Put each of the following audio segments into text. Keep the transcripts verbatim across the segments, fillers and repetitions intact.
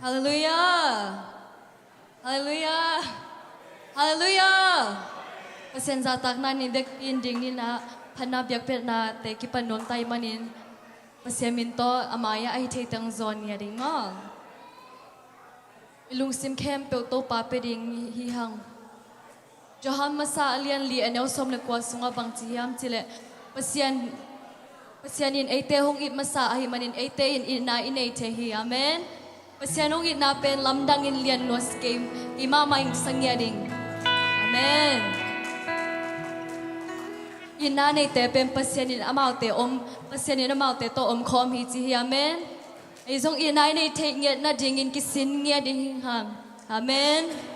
Halleluiah. Halleluiah. Halleluiah. Pasian zahtakna ni dekpi in ding ni. Na phatna biakpiaknate kipan nuam ta ahih manin Pasian min tawh a mai-ah ahi theiteng zawn ni a ding maw? I lungsim khempeuh Topa pia ding hi hang. Johan masa a lian li a neu sawm le kua sungah bang ci hiam cih leh Pasian, Pasian in eite hong it masa ahih manin eite in itna i nei thei hi. Amen. Pasian hong itna pen lamdang in lian lua si kei, i mahmah in sa ngiat ding. Amen. Itna neite pen Pasian in amaute om, Pasian in amaute tawh omkhawm hi ci hi. Amen. Ei zong itna i nei theih ngiat nadingin kisin ngiat ding hi hang. Amen.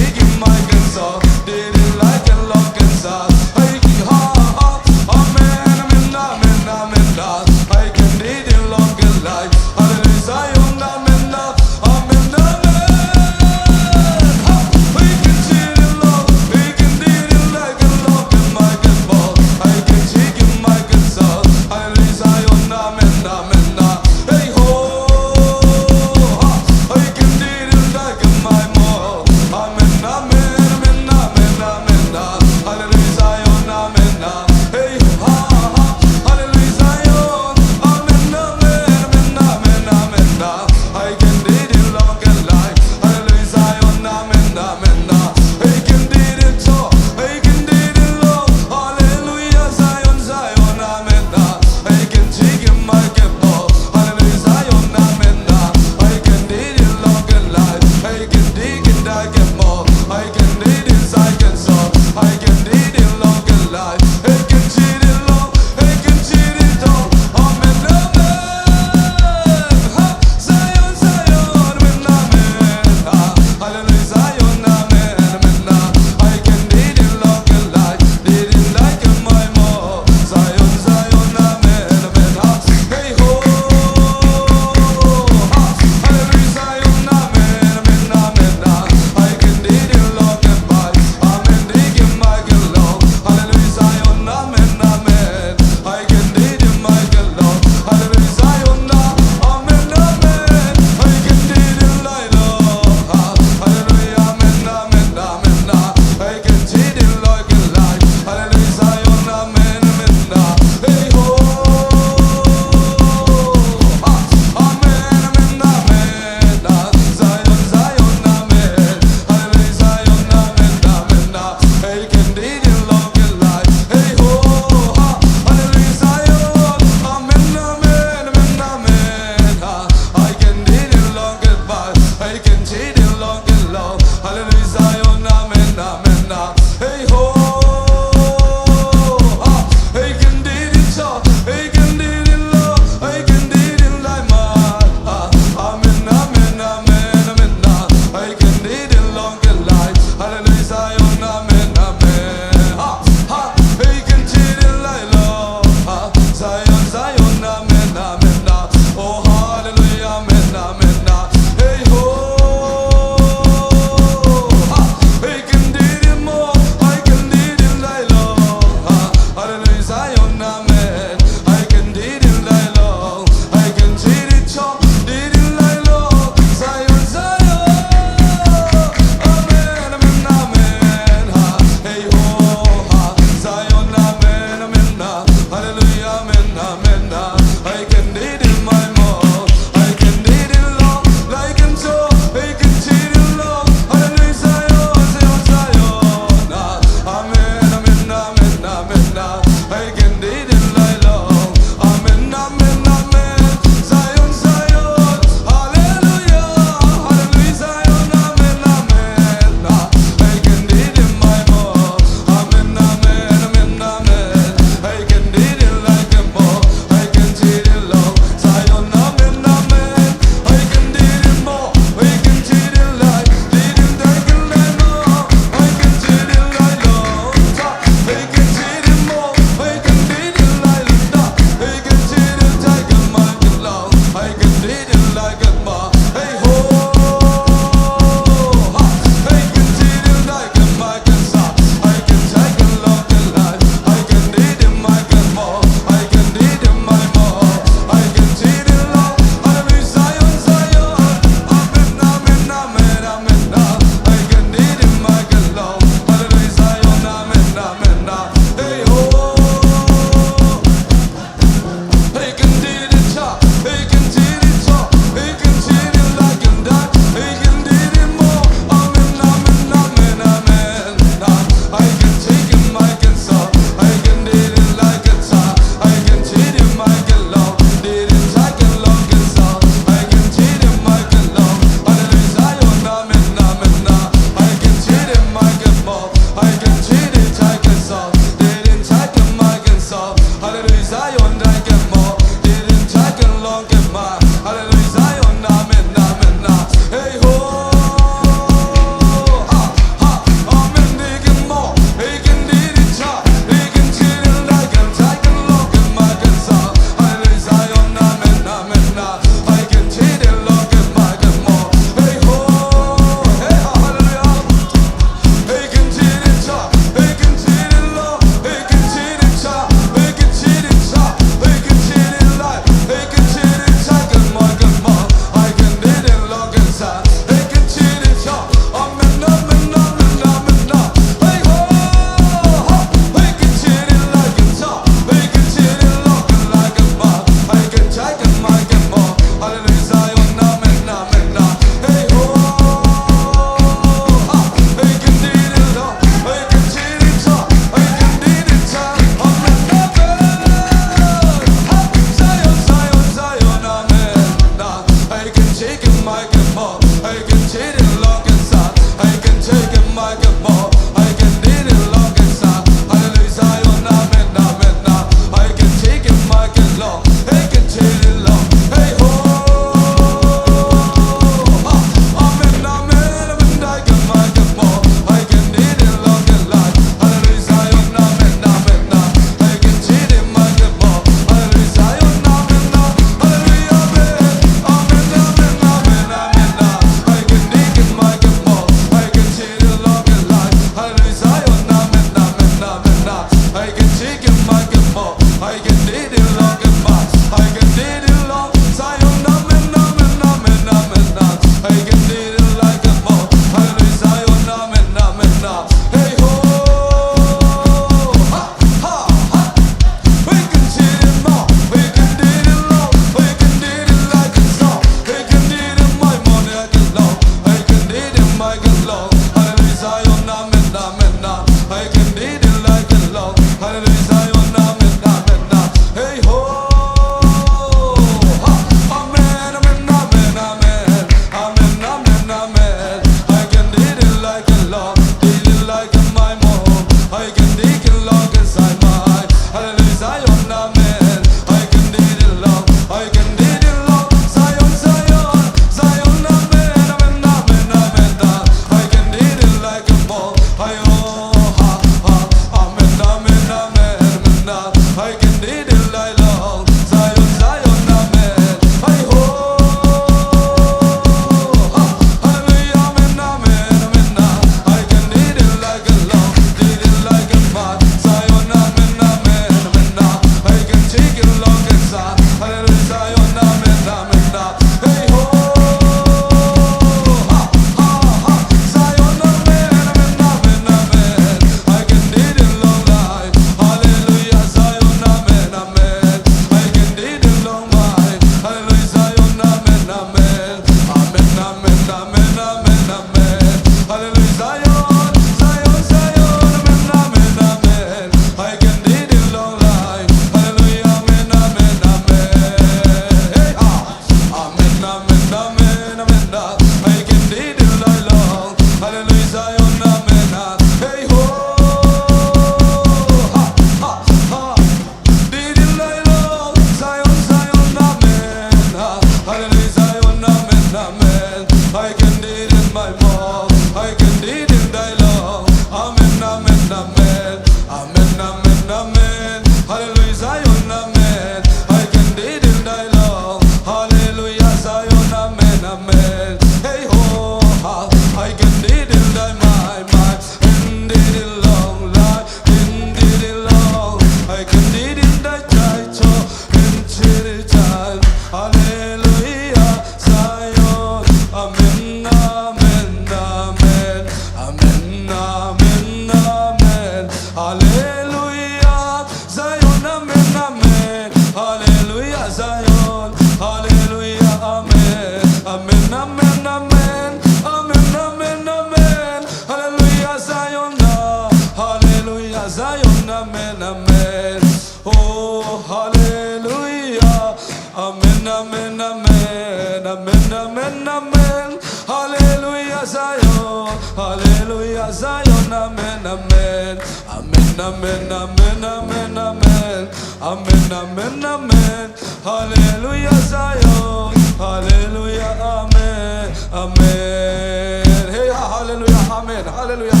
Zion, hallelujah, amen. Amen, amen, amen. Amen, amen, amen. Hallelujah, Zion, ah. Hallelujah, Zion, amen, amen. Oh, hallelujah. Amen, amen, amen. Amen, amen, amen. Hallelujah, Zion. Hallelujah, Zion. Amen, amen. Amen, amen, amen, amen, amen. Amen, amen, amen. Hallelujah, Zion. Hallelujah, amen. Amen. Hey, ha-, hallelujah, amen. Hallelujah.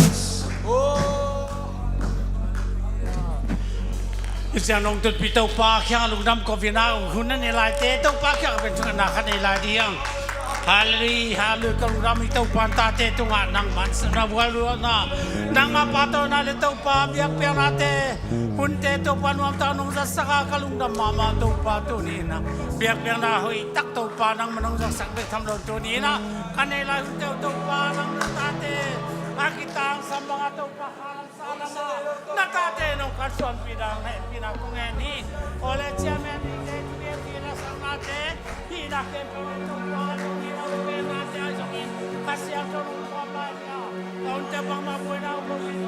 Oh. I siang nong tutpi Topa kiang lungdam ko vina, hun na nei lai te Topa kiang pen thungetna khat nei lai ding. Hallelujah, hallelujah, ka lungdam hi Topa, na tate tungah nangman sa na bual ruatna, nangma pahtawina le Topa biakpiaknate, hunte Topa nuamtak nong zatsak a ka lungdam mahmah Topa tuni in ah. Biakpiakna hoihtak Topa nangman nong zatsak bek tham lo tuni in ah. Ka nei lai hunte uh Topa nang na tate a kitangsam bang a Topa na tate nong kalsuanpih dan hehpihna kong ngen hi. Ole chairman te, tuge pi na sang nate, hihna khempeuh nong Topa nong hihna khempeuh nate a zongin Kha Siangtho nong phuak lai nia. Ka hunte bangmah buaina uh ko in.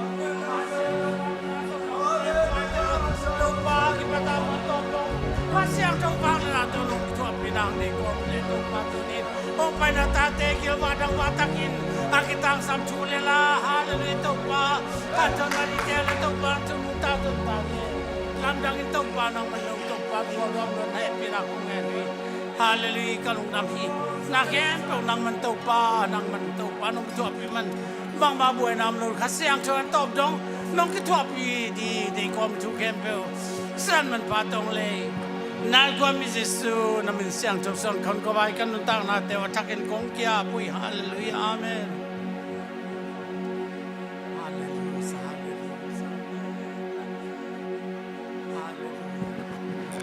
Topa kipat a man tawm dong Kha Siangtho vangliatna tawh nong thuahpih nang nei kawm le Topa tuni hong paina tate gilvah dangvah takin a kitangsam thu le la, hallelujah Topa. Khantawn mah dingte le Topa thu nungta tawntate lamdangin Topa nangman lo Topa tua luang luang hehpihna kong ngen hi. Hallelujah, ka lungdam hi. Na khempeuh nangman Topa, nangman Topa nong thuahpih man bangmah buaina om lo, Kha Siangtho an tawp dong nong kithuahpih ding deih kawm thu khempeuh san manpha tong lei. Nalkuami Jesu na min siangtho suan khon ko vai, ka nuntaknate uh a thakin kong kiap uh hi. Hallelujah, amen. Hallelujah, hallelujah,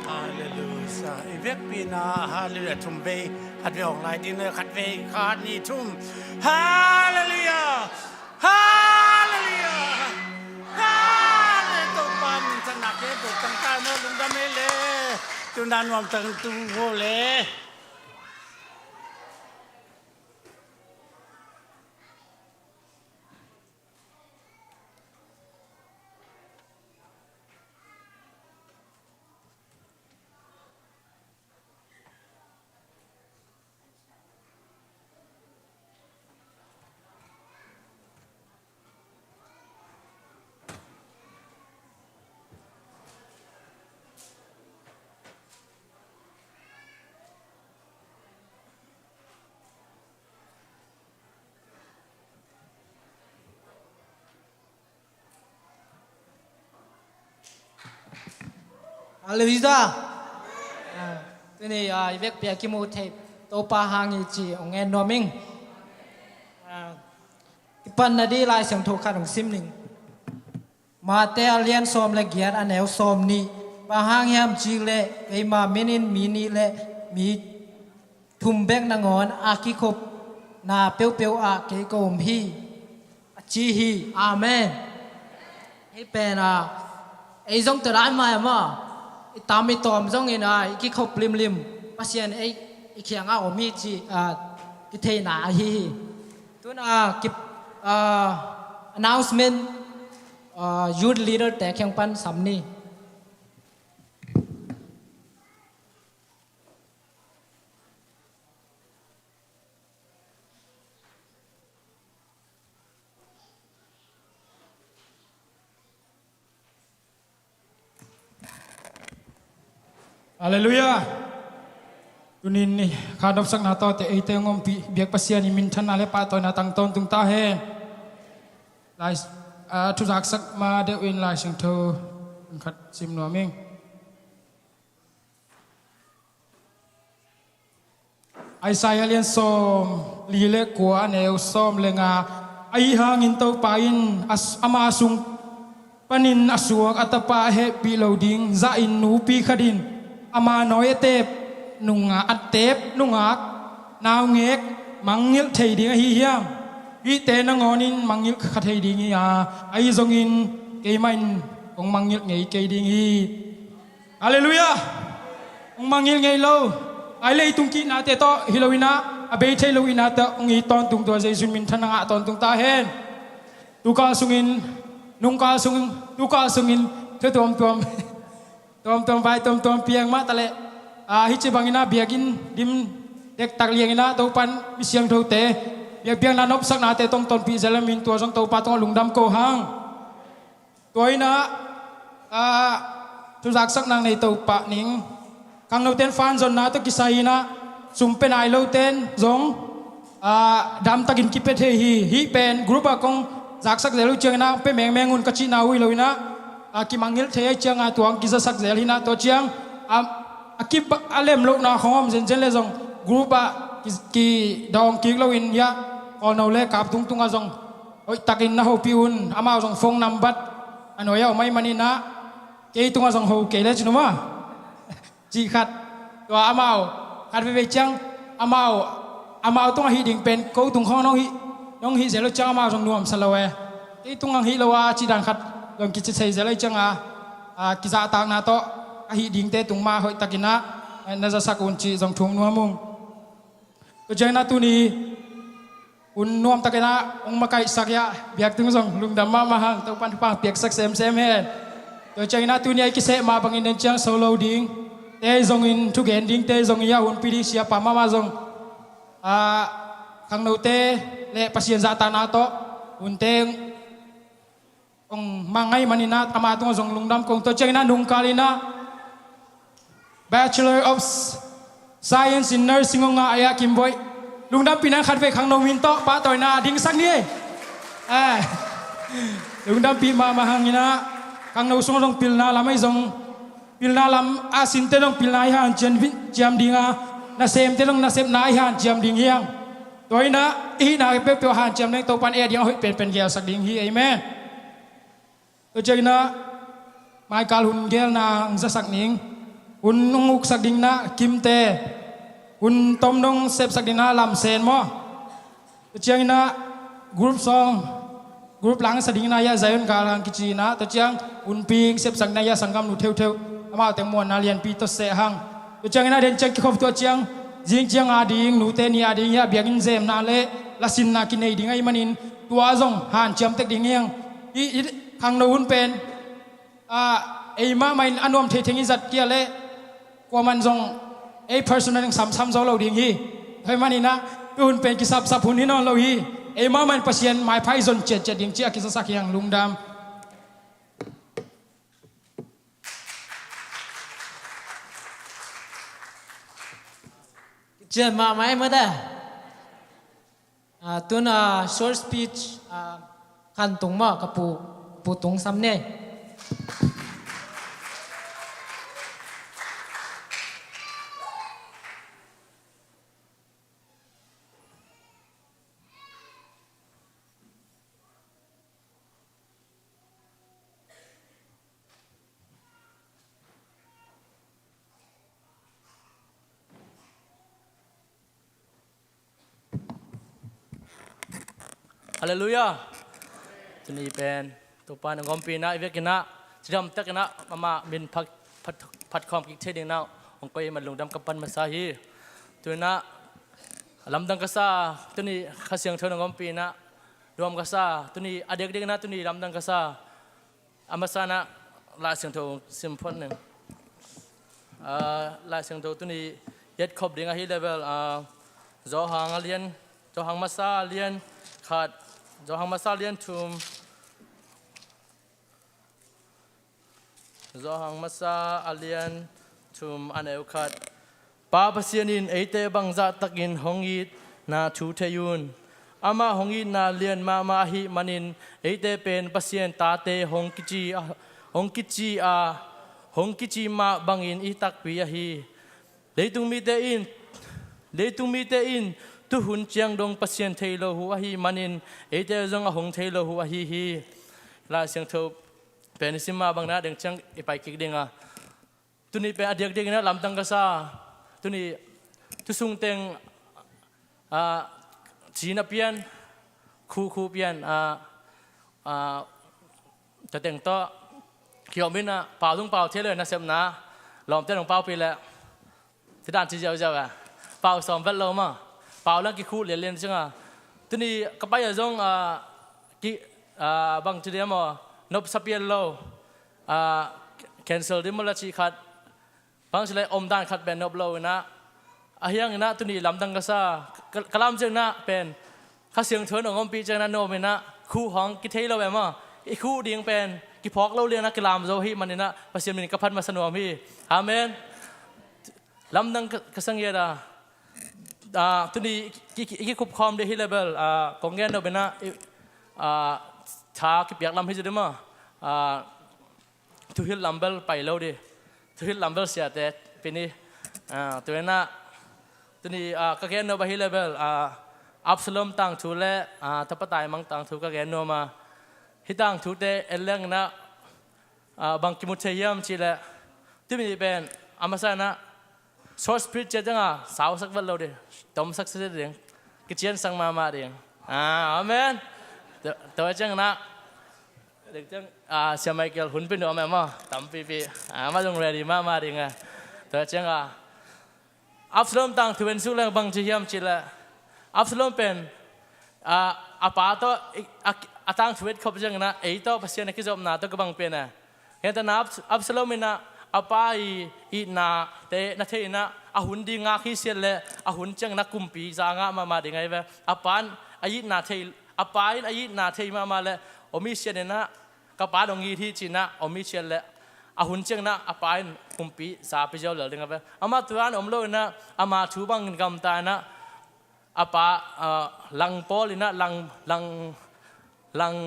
hallelujah. I vekpi-in ah hallelujah thum vei, khat vei hong lai ding, khat vei, khat, nih, thum. Hallelujah. Hallelujah! Hallelujah! Topa minthanna khempeuh tangtak maw, lungdam ei le. Tuna nuamtak tung ho le. Hallelujah. Ah, tuni, ah, i vekpi a kimu thei Topa hang hi ci hong ngen nuam ing. Ah, kipan nading Lai Siangtho khat hong sim ning. Mate a lian sawm le giat a neu sawm nih. Bang hang hiam cih leh keima min in mi nih le mi thum bek nangawn a kikhopna peuhpeuh ah kei ka om hi, a ci hi. Amen. Hih pen ah ei zong tua dan mah, i tam i tawm zongin ah i kikhop limlim, Pasian ei i kiangah om hi cih ah kitheihna ahi hi. Tun ah ki, ah, announcement, ah, youth leader te kiang pan sam ni. Halleluiah. Tunin ni kha nopsakna tawh te eite hong ompih biak Pasian i minthanna le pahtawina tang tawntung ta hen. Lai, ah, thuzaksak ma deuh in Lai Siangtho khat sim nuam ing. Isaiah lian sawm li le kua a neu sawm le nga. Ahi hangin Topa in a s-, ama sung panin a suak a tapa a hehpih lo ding zahin nupi khat in ama nawi a teep nunga-, a teep nungak naungek mangngilh thei ding ahi hiam? Hihte nangawn in mangngilh kha thei ding hi a, ahi zongin keimah in kong mangngilh ngei kei ding hi. Halleluiah! Hong mangngilh ngei lo, a leitung kihnate tawh hi lo in ah, a bei thei lo ihnate hong it tawntung, tua Jesuh minthanna ngah tawntung ta hen. Tukal sungin, nungkal sungin, tukal sungin thu tuamtuam, tuamtuam vai tuamtuam piang mah taleh, a, hih ci bangin ah biakinn dim dektak liangin ah Topan mi siangthote biakpiakna nopsaknate tong tonpih zel ahih manin tua zong Topa tungah lungdam ko hang. Tua in ah, a, thuzaksak nang nei to pah ning. Khangnote'n fan zonna tawh kisai in ah sum pia nai lote'n zong, a, damtakin kipia thei hi. Hih pen group ah kong zaksak zel uh ciangin ah pia mengmeng un ka cihna uh hi lo in ah, a, kimangngilh thei ahih ciangin ah tua hong kizasak zel hi in ah, tua ciang, a, a kip a lem lohna khong om zenzen leh zong group ah ki, kidawng kik loin hiah Kawlno le Kap tungtungah zong hoihtakin na hopih un. Amau zong phone nambat a nuai ah om ahih manin ah, kei tungah zong ho kei le cin uh maw, cih khat. Tua amau khat veivei ciang, amau, amau tungah hih ding pen ko tung khawng nong hih, nong hih zel uh ciang amau zong nuamsa lo e. Kei tungah hih lo a cih dan khat zong kici thei zel ahih ciangin ah, a, kizahtakna tawh a hih dingte tung mah hoihtakin ah na zasak un cih zong thum nuam ung. Tua ciangin ah tuni hun nuamtakin ah hong makaihsak hiah biaktung zong lungdam mahmah hang, Topan thupha piaksak semsem hen. Tua ciangin ah tuni a i kiseh mah bangin den ciang solo ding te zongin, thugen ding te zongin, a hunpi ding siapa mahmah zong, a, khangnote le Pasian zahtakna tawh hunte hong mang ahih manin ah ama tungah zong lungdam kong. Tua ciangin ah nungkal in ah Bachelor of Science in Nursing hong ngah a Kim Boih, lungdampihna khat vei khangno min tawh pahtawina dingsak ni. Eh, lungdampih mahmah hangin ah khangno sungah zong pilna lam ahi zong, pilna lam a sinte zong pilna ahi hanciam, ciam ding a, nasemte zong nasepna ahi hanciam ding hi hang. Tua in ah i hihna peuhpeuh hanciam ding, Topan ei a ding a hoih penpen gelsak ding hi. Amen. Tua ciangin ah maikal hun gelna hong zasak ning. Hun hong uksak ding in ah Kimte, hun tom dong sepsak ding in ah Lamsen maw. Tua ciangin ah group song, group langsa ding in ah hiah Zion Gal hong kici in ah, tua ciang hunpi sepsak ding in ah hiah sanggamnu theuhtheuh, amau teng muanna lianpi tawh seh hang. Tua ciangin ah den ciang kikhop, tua ciang zing ciang a ding, nute ni a ding hiah biakinn zemna le lasinna kinei ding ahih manin tua zong hanciam tek ding hi hang. Hih, hih khangno hun pen, a, ei mahmah in a nuam theithei in zat kei leh kuaman zong ei personal in samsam zo lo ding hi. Tua ahih manin ah tu hun pen kisapsap hun hi nawn lo hi. Ei mahmah in Pasian maipha i zon ciatciat ding ci-a kizasak hi hang. Lungdam. Cian mahmah ei mate. Ah, tun, ah, short speech, ah, Khan Tung maw, ka pu, Pu Tung Sam ne. Halleluiah. Tuni pen Topa in hong ompih in ah, i vekin ah cidamtakin ah amah min phat, phat, phat khawm kik thei dingin ah hong koih ahih man lungdam ka pan masa hi. Tu-in ah lamdang ka sa, tuni Kha Siangtho in hong ompih in ah nuam ka sa, tuni a diakdiakin ah tuni lamdang ka sa. A masa in ah Lai Siangtho sim phot ning. Ah, Lai Siangtho tuni i et khop ding ahi leh bel, ah, Johan a lian, Johan masa a lian khat, Johan masa a lian thum, Johan masa a lian thum a neu khat. Pa Pasian in eite bangzah takin hong itna thu thei un. Amah hong itna lian mahmah ahih manin eite pen Pasian tate hong kici a, hong kici a, hong kici mah bangin i takpi ahi. Leitung mite in, leitung mite in tuhun ciang dong Pasian thei lo uh ahih manin eite zong a hong thei lo uh ahi hi. Lai Siangtho pen i sim mah bangin ah deng ciang i pai kik ding a. Tuni pen a diakdiakin ah lamdang ka sa. Tuni thusung teng, ah, cina pian, khu khu pian, ah, ah, tua teng tawh kiom in ah, pau tung pau thei lo, nasepna lawmte in hong paupih leh Tua dan ci ziauziau a. Pau sawm vet lo maw. Pau lang kikhuh lianlian cianga. Tuni ka pai a zong, ah, ki, ah, bang ci dia maw. Nop sa pian lo. Ah, cancel di maw la cih khat. Bang ci le omdan khat pen nop lo inah. Ahi hanginah tuni lamdang ka sa. Ka, ka lam cianginah pen Kha Siangtho in hong ompih cianginah nuam inah khuh hong kithei lo e maw. I khuh ding pen kiphawk lo lianah kilam zo hi maninah Pasian min ka phat masa nuam hi. Amen. Lamdang ka, ka sa ngiat a. Ah, tuni ki, ki, i kikhup khawm dih hi le bel, ah, kong gen nop inah, i, ah, tha kipiak lam hi zu dih maw. Ah, Thuhilh lam bel pai lo dih. Thuhilh lam bel siate pini. Ah, tu inah, tuni, ah, ka gen nop ahi le bel, ah, Absalom tangthu le, ah, tapa taimang tangthu ka gen nuam a. Hih tangthute en leng inah, ah, bang kimu thei hiam cih leh. Tumi pen, a masa inah, short speech ciat cianga, sausak vet lo dih. Tomsak sia ding. Kiciansak mahmah ding. Ah, amen. Tua, tua cianginah. Dek ciang, ah, Sia Michael hun pin nuam e maw. Tampipi. Ah, amah zong ready mahmah ding a. Tua cianga. Absalom tangthu en suk leng bang ci hiam cih leh. Absalom pen, ah, a pa tawh, i, a, a tangthu et khop cianginah, ei tawh Pasian a kizopna tawh ka bang pian e. Hentana Abs-, Absalom inah a pa i itnate na thei inah a hun ding ngak hi siat le a hun cianginah kumpi za ngah mahmah ding ahi ve. A pa in a itna thei, a pa in a itna thei mahmah le om hi siat inah ka pa in hong it hi cinah om hi siat le a hun cianginah a pa in kumpi za pi ziau lel ding ahi ve. Amah tuan om lo inah ama thu bangin gamta inah a pa, ah, lang pawl inah lang, lang, lang,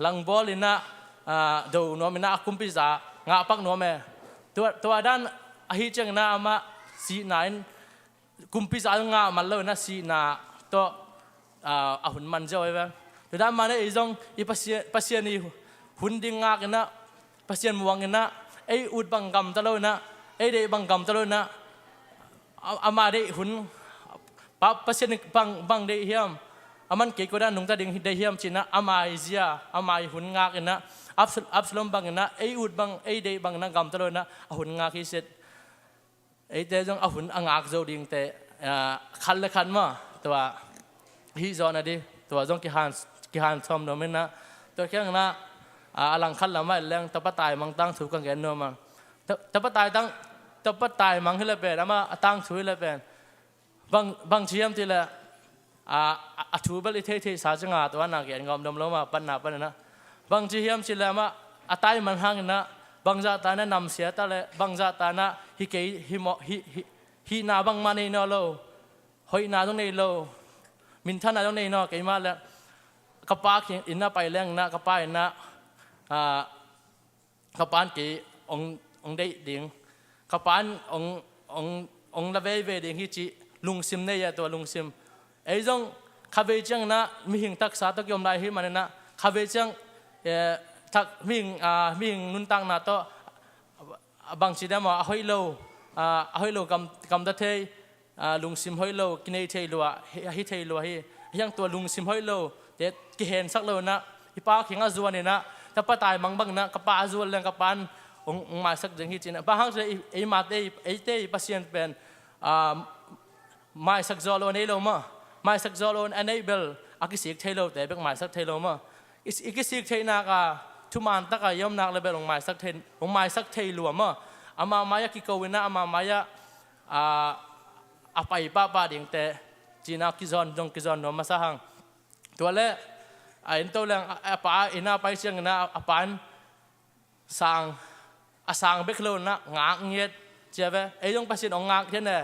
lang bawl inah, ah, do nuam inah a kumpi za ngah pak nuam e. Tua, tua dan ahi cianginah amah sihna in kumpi za ngah man lo inah sihna tawh, ah, a hun man ziau ahi ve. Tua dan mah inah ei zong i Pasian, Pasian i hun ding ngak inah Pasian muang inah, ei ut bang gamta lo inah, ei deih bang gamta lo inah, a, ama deih hun, pa, Pasian bang, bang deih hiam, a man kei kua dan nungta ding deih hiam cinah, ama i zia, ama i hun ngak inah, Absal-, Absalom bang inah, ei ut bang, ei deih bang inah gamta lo inah, a hun ngak hi set. Eite zong a hun a ngak zo dingte, ah, khat le khat maw, tua hih zawh nadih, tua zong kihan, kihan sawm nuam inah, tua kianginah, ah, a langkhat lamah en leng tapa taimang tangthu ka gen nuam a. Ta-, tapa tai tang, tapa taimang hi le pen, amah a tangthu hi le pen. Bang, bang ci hiam cih leh, a, a, a thu bel i theihtheihsa cianga tua na gen gawm dom lo mah, patna pan inah. Bang ci hiam cih leh amah a taiman hanginah, bangzahta inah namsia ta le, bangzahta inah hi kei, hi mawh, hi, hi, hihna bangmah nei naw lo, hoihna zong nei lo, minthanna zong nei naw, keimah le ka pa kiang inah pai leng inah, ka pa inah, ah, ka pa in kei hong, hong deih ding, ka pa in hong, hong, hong la veivei ding hi cih lungsim nei a, tua lungsim. Ei zong khavei cianginah mihing taksa tawh kiom lai hi maninah, khavei ciang, eh, tak, mihing, ah, mihing nuntakna tawh, a bangci dam a hoih lo, ah, a hoih lo kam, kamta thei, ah, lungsim hoih lo, kinei thei lua, hi, hi thei lua hi. Hiang tua lungsim hoih lo te kihensak lo inah, i pa kiang a zuan inah, tapa taimang bang inah, ka pa a zuan leng ka pa in hong, hong maisak ding hi cinah. Bang hang cih leh i, eimate, eite i Pasian pen, ah, maisak zawh lo a nei lo maw. Maisak zawh lo a nei bel, a kisik thei lote bek maisak thei lo maw. I, i kisik theihnak a, thuman taka i omnak le bel hong maisak thei, hong maisak thei lua maw. Ama mai-ah kiko inah, ama mai-ah, ah, a pai pahpah dingte, cinah kizawn, zong kizawn nuam masa hang. Tua le, a inn to leng, a, a pa, inn a pai cianginah, a pa in sang, a sang bek lo inah, ngak ngiat, cia ve, ei zong Pasian hong ngak den e,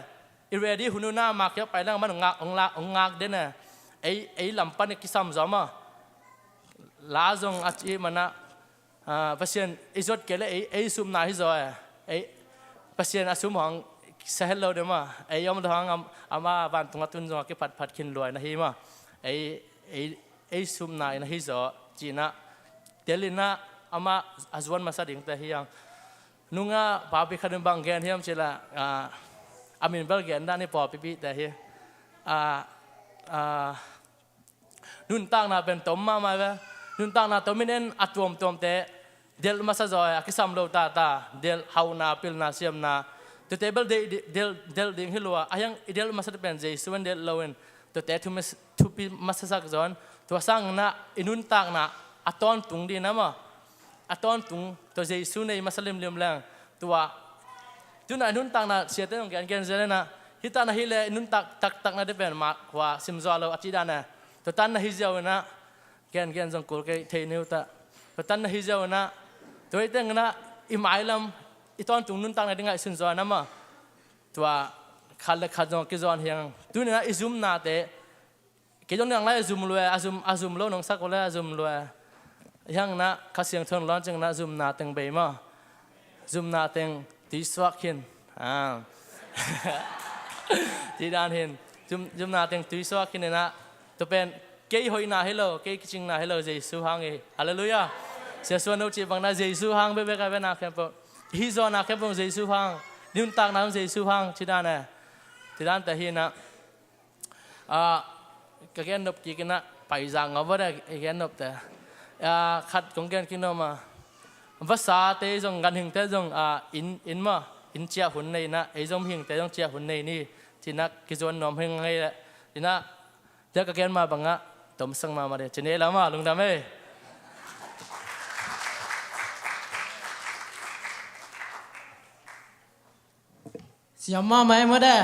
i ready hun unah, ama kiang pai leng, aman hong ngak, hong la, hong ngak den e, ei, ei lam pan i kisam zaw maw, la zong a ci manah, Ah, Pasian i zuat kei le ei, ei sumna hi zaw e. Ei, Pasian a sum hong sa het lo deuh maw. Ei om lo hang am-, amah vantung a tun zong a kiphatphat khin luai na hi maw. Ei, ei, ei sumna in a hi zaw. Cinah, tel inah amah a zuan masa dingte hi hang. Nungah papi khat in bang gen hiam cih leh, ah, a min bel gen dah ni, pawlpipihte hi. Ah, ah, Nuntakna pen tom mahmah ve. Nuntakna tom in en a tuamtuamte delh masa zaw e, a kisam lo tata. Delh, hauhna, pilna, siamna, Tuate bel delh, delh, delh ding hi lua, a hiang i delh masa pen Jesu in delh lo in, tuate thupi, thupi masasak zaw in, tua sangin ah i nuntakna a tawntung ding na maw. A tawntung, tua Jesu nei masa limlim leng, tua. Tu-in ah i nuntakna siate zong gengen zel in ah, hi ta na hi leh i nuntak taktak na ding pen mah khua sim zaw lo a cih dan e. Tua tan na hi ziau in ah, gengen zong kul kei thei ni uh ta. Tua tan na hi ziau in ah, tua hi teng in ah, i mailam, i tawntung nuntakna ding ngaihsun zaw na maw. Tua khat le khat zong kizawn hi hang. Tu-in ah i zumnate, kei zong niang lai a zum lua, a zum, a zum lo nong sak uh le a zum lua. Hi hang in ah Kha Siangtho in lawn ciangin ah zumna teng bei maw. Zumna teng tui suak khin. Ah. Cih dan hi in. Zum, zumna teng tui suak khin in ah. Tua pen kei hoihna hi lo, kei kicingna hi lo, Jesu hang hi. Halleluiah. Sia Suan No cih bang in ah Jesu hang bekbek a, vena khempeuh. Hih zawhna khempeuh Jesu hang. Nuntakna Jesu hang, cih dan e. Cih dan teh hi in ah. Ah, ka gennop kik in ah, paizang ngau bawk de, i gennopte. Ah, khat kong gen kik nuam a. Vasate zong, ganhingte zong, ah, inn, inn maw, inn ciah hun nei in ah, ei zong mihingte zong ciah hun nei ni, ci-in ah kizuan nuam hi ing ei leh. Ci-in ah, tua ka gen mah bangah, tomsang mahmah ding, ci-in ei lam ah, lungdam ei. Siam mahmah e maw de.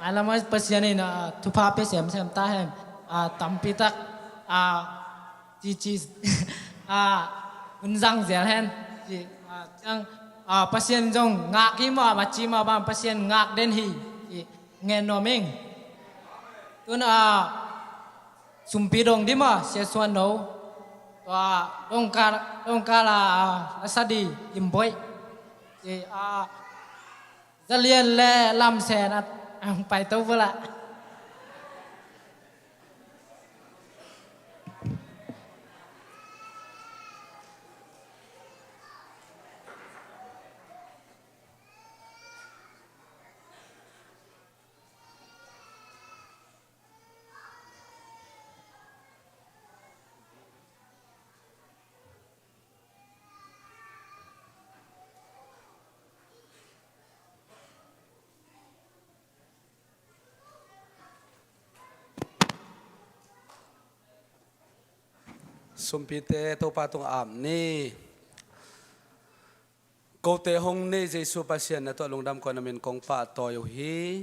Mailam ah Pasian in, ah, thupha pia semsem ta hen. Ah, tampi tak, ah, cici, ah, hun zang zel hen. Ci, ah, ciang, ah, Pasian zong ngak hi maw, maci mah bang Pasian ngak den hi. Ci, ngen nuam ing. Tu-in, ah, sumpi dong ding maw, Sia Suan No. Tua, dongka, dongka la, ah, la sa ding, limboih. Ci, ah, Za Lian le Lam Sen a, a hong paito bula. Sumpite Topa tungah ap ni. Kote hong nei Jesu Pasian, na tungah lungdam kong a, na min kong pahtawi uh hi.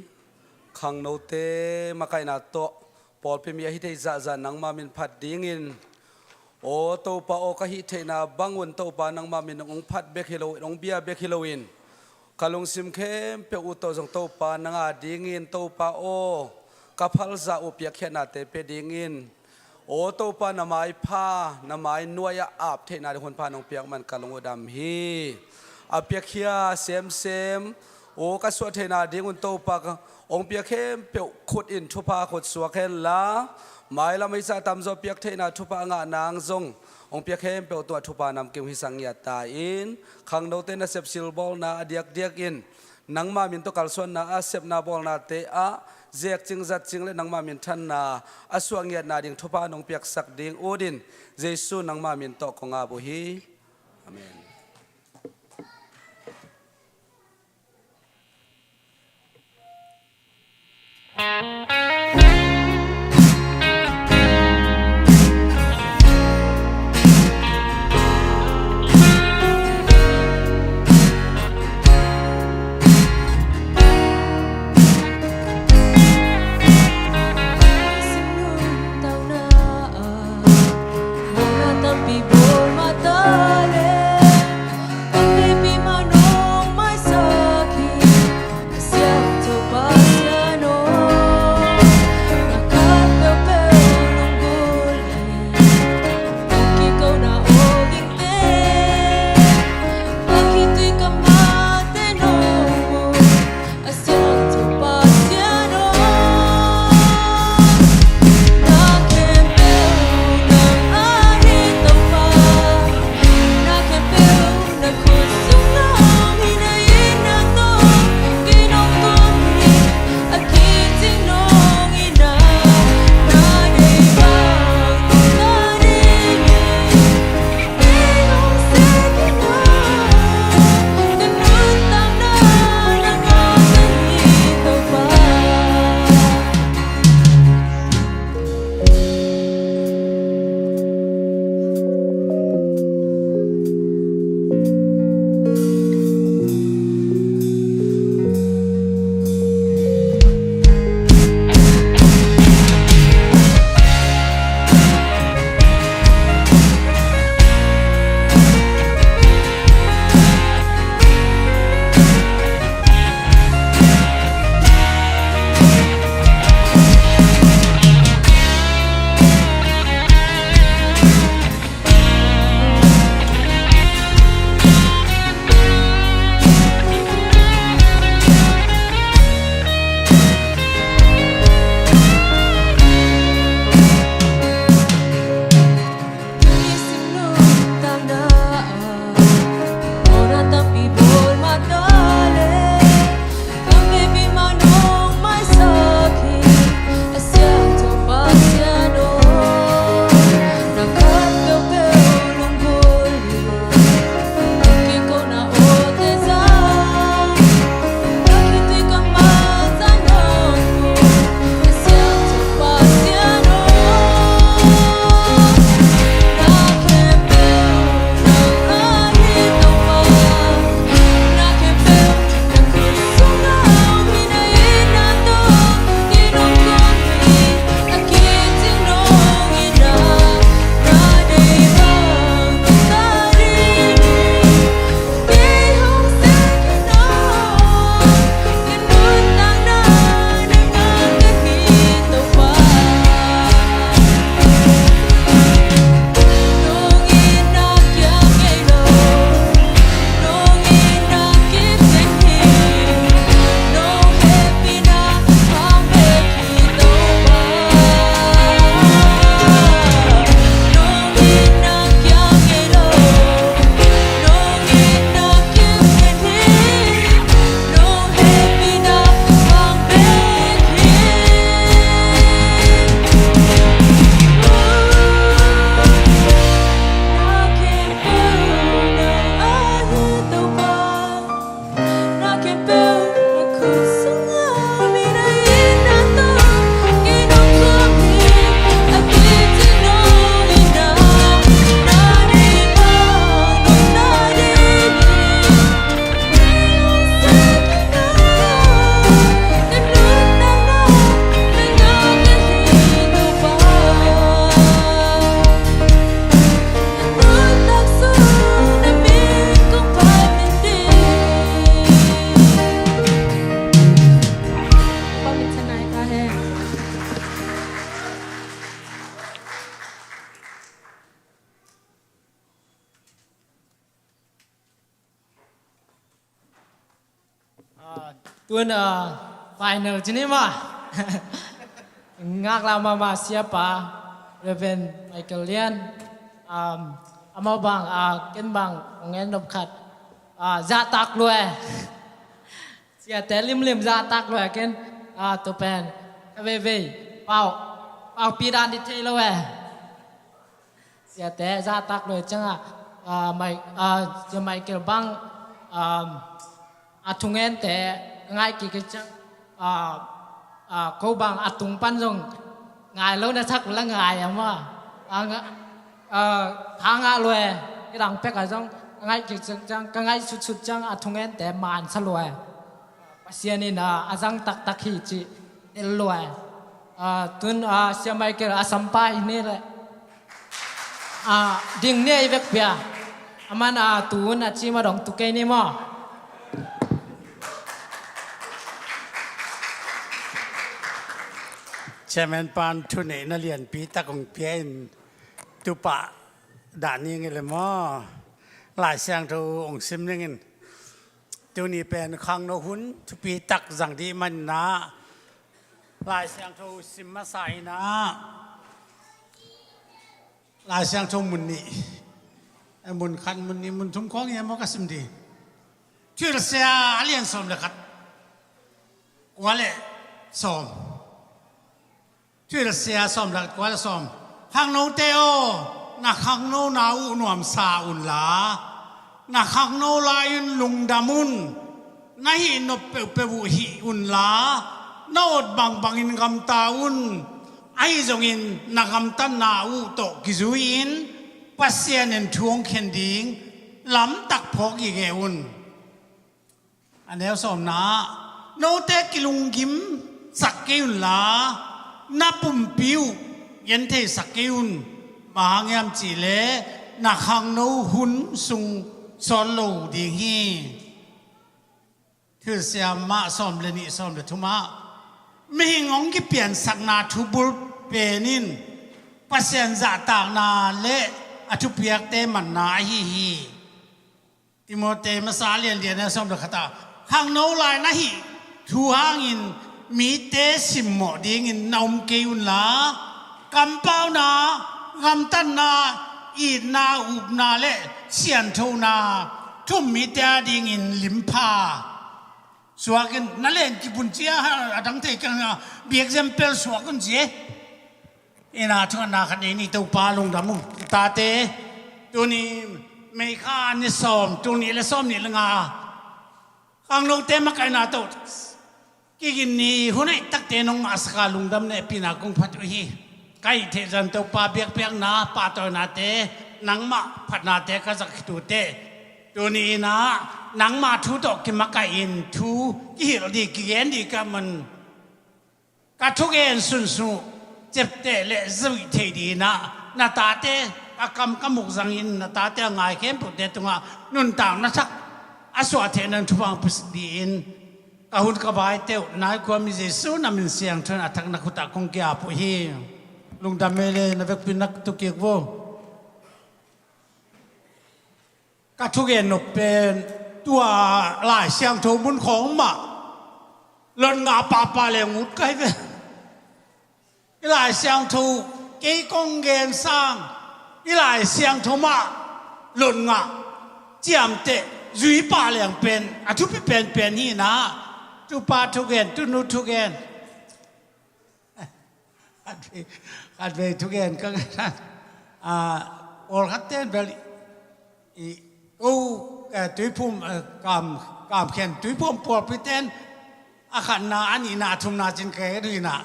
Khangnote makaihna tawh pawlpi mi a hi thei zahzah nangma min phat dingin, aw Topa aw, ka hih theihna bangun Topa nangma min hong phat bek hi loin, hong bia bek hi loin, ka lungsim khempeuh uh tawh zong Topa nang a dingin, Topa aw, ka phalzah uh piakkhiatnate pia dingin, aw Topa, na maipha, na mainuai-ah ap theihna ding hunpha nong piak man ka lung uh dam hi. A piakhia semsem, aw ka suah theihna dingun Topa, ka hong pia khempeuh khut in thupha khut suak henla, mailam ei sa tamzaw piak theihna thupha a ngah nang zong hong pia khempeuh tungah thupha namkim hong hisak ngiat ta in, khangnote nasep silbawlna a diakdiak in, nangma min tawh kalsuanna a sepna bawlnate ah zekcing zatcing le nangma minthanna a suah ngiatna ding thupha nong piaksak ding utin, Jesu nangma min tawh kong ap uh hi. Amen. Tun, ah, final ci ni maw. Ngaklah mahmah siapa, Reverend Michael Lian, um, amau bang, ah, ken bang, hong en nop khat, ah, zahtak lua e. Siate limlim zahtak lua e ken, ah, tua pen, kha veivei, pau, paupi dan di thei lo e. Siate zahtak lua ciangah, ah, Mai-, ah, Sia Michael bang, ah, a thungente ka ngaih kik ciang, ah, ah, ko bang a tung pan zong ngai lo na sak la ngai a maw. Ah, nga-, ah, kha ngah lua e, kidang pek a zong ka ngaih kik ciang, ka ngaih sutsut ciang a thungente mansa lua e. Pasian in, ah, a zang taktak hi cih tel lua e. Ah, tun, ah, Sia Michael a sampa hi ni leh, ah, ding ni a i vekpi a. Aman, ah, tun a cim a dong tu kei ni maw. Chairman pan thuneihna lianpi tak hong pia in, tupah dah ni ngei le maw. Lai Siangtho hong sim ning in. Tuni pen khangno hun thupi tak zang dih manin ah, Lai Siangtho sim masa in ah, Lai Siangtho mun nih, eh, mun khat, mun nih, mun thum khawng hi a maw ka sim dih. Thuhilhsia a lian sawm le khat, kua le sawm. Thuhilhsia sawm le kua le sawm. Khangnote aw, na khangnona uh nuamsa unla, na khangno lai-un lungdam un. Na hih nop peuhpeuh uh hih unla, na awt bangbangin gamta un. Ahi zongin na gamtatna uh tawh kizui-in Pasian in thu hong khen ding lamtak phawk gige un. A neu sawmna ah, note kilunggimsak kei unla, na pumpi uh gentheisak kei un. Bang hang hiam cihleh na khangno hun sung sawt lo ding hi. Thuhilhsia mah sawm le nih, sawm le thum ah, mihing hong kipiansakna thubulh pen in Pasian zahtakna le a thupiakte manna ahi hi. Timote masa lianlian a sawm le khat ah, khangno lai na hih thu hangin mite simmawh dingin na om kei unla, kampauna, gamtatna, itna, upna le sianthona thu-um mite adingin limpha suak in. Na len kip un ci a, a dang thei keng a, biak zempel suak un ci e. Ina thungetna khat nei ni, Topa lungdam un. Tate, tuni May kha ni sawm, tul nih le sawm nih le nga, khangnote makaihna tawh kigin ni hun hoih takte nong mah sak a, lungdam le hehpihna kong phat uh hi. Ka hih theih zah Topa biakpiakna, pahtawinate, nangmah phatnate ka zak khit uh teh, tuni in ah nangma thu tawh kimakaih in thu kihilh ding, kigen ding ka man. Ka thugen sunsun uh ciapteh le zuih theih dingin ah, na tate, ka kam ka muk zangin na tate a ngai khempeuhte tungah nuntakna thak a suah theihna thupha hong pia dingin, ka hun ka vaite uh nai khuami Jesu na min siangtho in a thak na khut ah kong ki-ap uh hi. Lungdam ei le, na vekpi in na tu kik vo. Ka thugen nop pen tua Lai Siangtho mun khawng mah lot ngah pahpah leng ut ka hi ve. I Lai Siangtho, kei kong gen sang, i Lai Siangtho mah lot ngah, ciamteh, zui pah leng pen a thupi penpen hi in ah, tupa thugen, tunu thugen. Khatvei, khatvei thugen ka ngen. Ah, pawlkhat ten bel i, ko, eh, tuiphum, eh, kam, kamkhen tuiphum pawlpi ten a khatna, a nihna, a thumna cin ka gen uh in ah,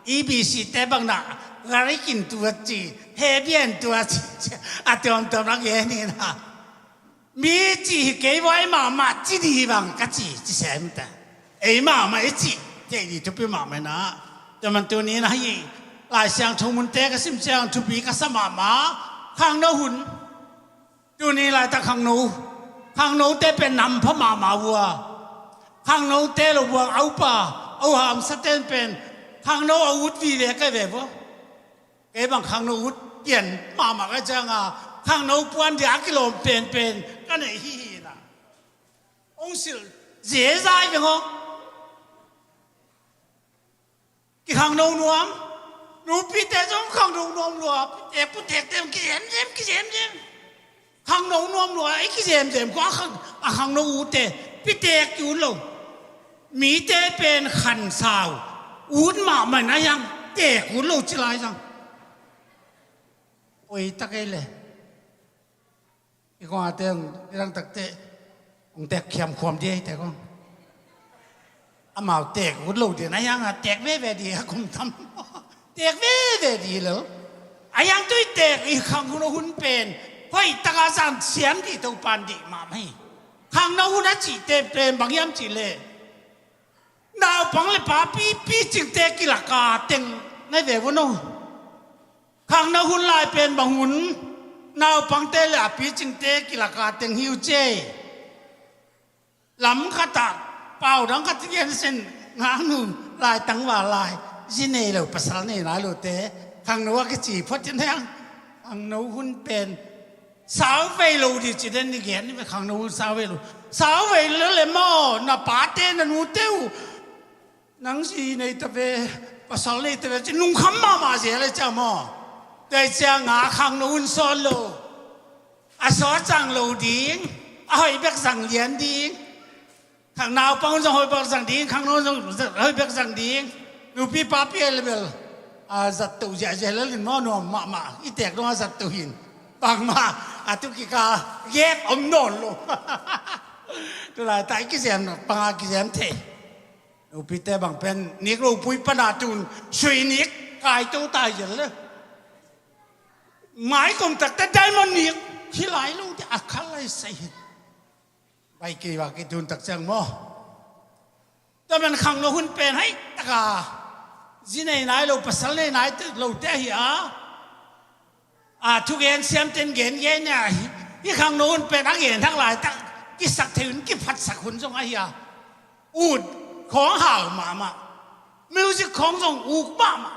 E B C te bang na, gari kin tua ci, he bian tua ci, ci, a tuamtuam a gen in ah. Mi cih hi kei vua, ei mahmah cih ding hi bang ka ci, ci sem ta. Ei mahmah i cih, cih ding thupi mahmah in ah. Tua man tuni in ah hih Lai Siangtho munte ka sim ciang thupi ka sa mahmah. Khangno hun. Tuni laitak khangno, khangnote pen nam pha mahmah vua. Khangnote lo buang a upa, a u hamsa ten pen khangno a ut vive ka ve vua. Kei bang khangno ut pian mahmah ka ciang a, khangno puan dia a kilawm penpen ka neih hi hi in ah. Hong silh zezai veng aw. Khangno nuam, nupite zong khangno nuam lua, pitek putekte kizemzem, kizemzem. Khangno nuam lua, i kizemzem khua a khang, a khangno ute, pitek ki ut lo. Mite pen khansau, ut mahmah na hiang, tek ut lo ci lai zang. Oi tak ei le. I kong a te hong, i dang takte hong tek khiam khuam di ei te kong. Amau tek ut lo di na hiang a tek veve di a kum tam. Tek veve di lo. A hiang tui tek i khangno hun pen. Hoih taka zan siam di to pan di mah mah hi. Khangno hun a cihte pen bang hiam cih le. Naupang le papi picingte kilaka teng nai ve vun o. Khangno hun lai pen bang hun. Naupangte le a picingte kilaka teng hi uh ci ei. Lam khat ah pau dang khat i gen sin ngaknu lai tangval lai. Zi nei lo pasal nei nai lote. Khangno a kici phot in heng. Khangno hun pen. Sau vei lo di ci den i gen ni ve khangno hun sau vei lo. Sau vei lo le maw na pate na nute uh. Nang zi nei ta ve, pasal nei ta ve, ci nungkham mahmah zel le cia maw. Tua ciang a khangno hun sawt lo. A sawt zang lo ding, a hoih bek zang lian ding. Khang naupang hun zong hoih bek zang ding, khangno hun zong hoih bek zang ding. Nupi papi a le bel. A zat to ziahziah le lin maw nuam mahmah, i tek dong a zat to hin. Bangmah, a tu kika, gek om nawn lo. Tulai ta i kizem, panga kizem thei. Nupite bang pen nik ropui pana tun sui nik kai to tai zel le. Mai kong takte diamond nik hi lai lo te a khal lai sai hin. Bai kei va kei tun tak ciang maw. Tua man khangno hun pen hai taka zi nei nai lo pasal nei nai lo te hi a. A thugen siamten gen gen a hi, hi khangno hun pen a gen hak laitak kisak thei hun kiphatsak hun zong ahi a. Ut khawng hau mahmah. Music khawng zong uk mahmah.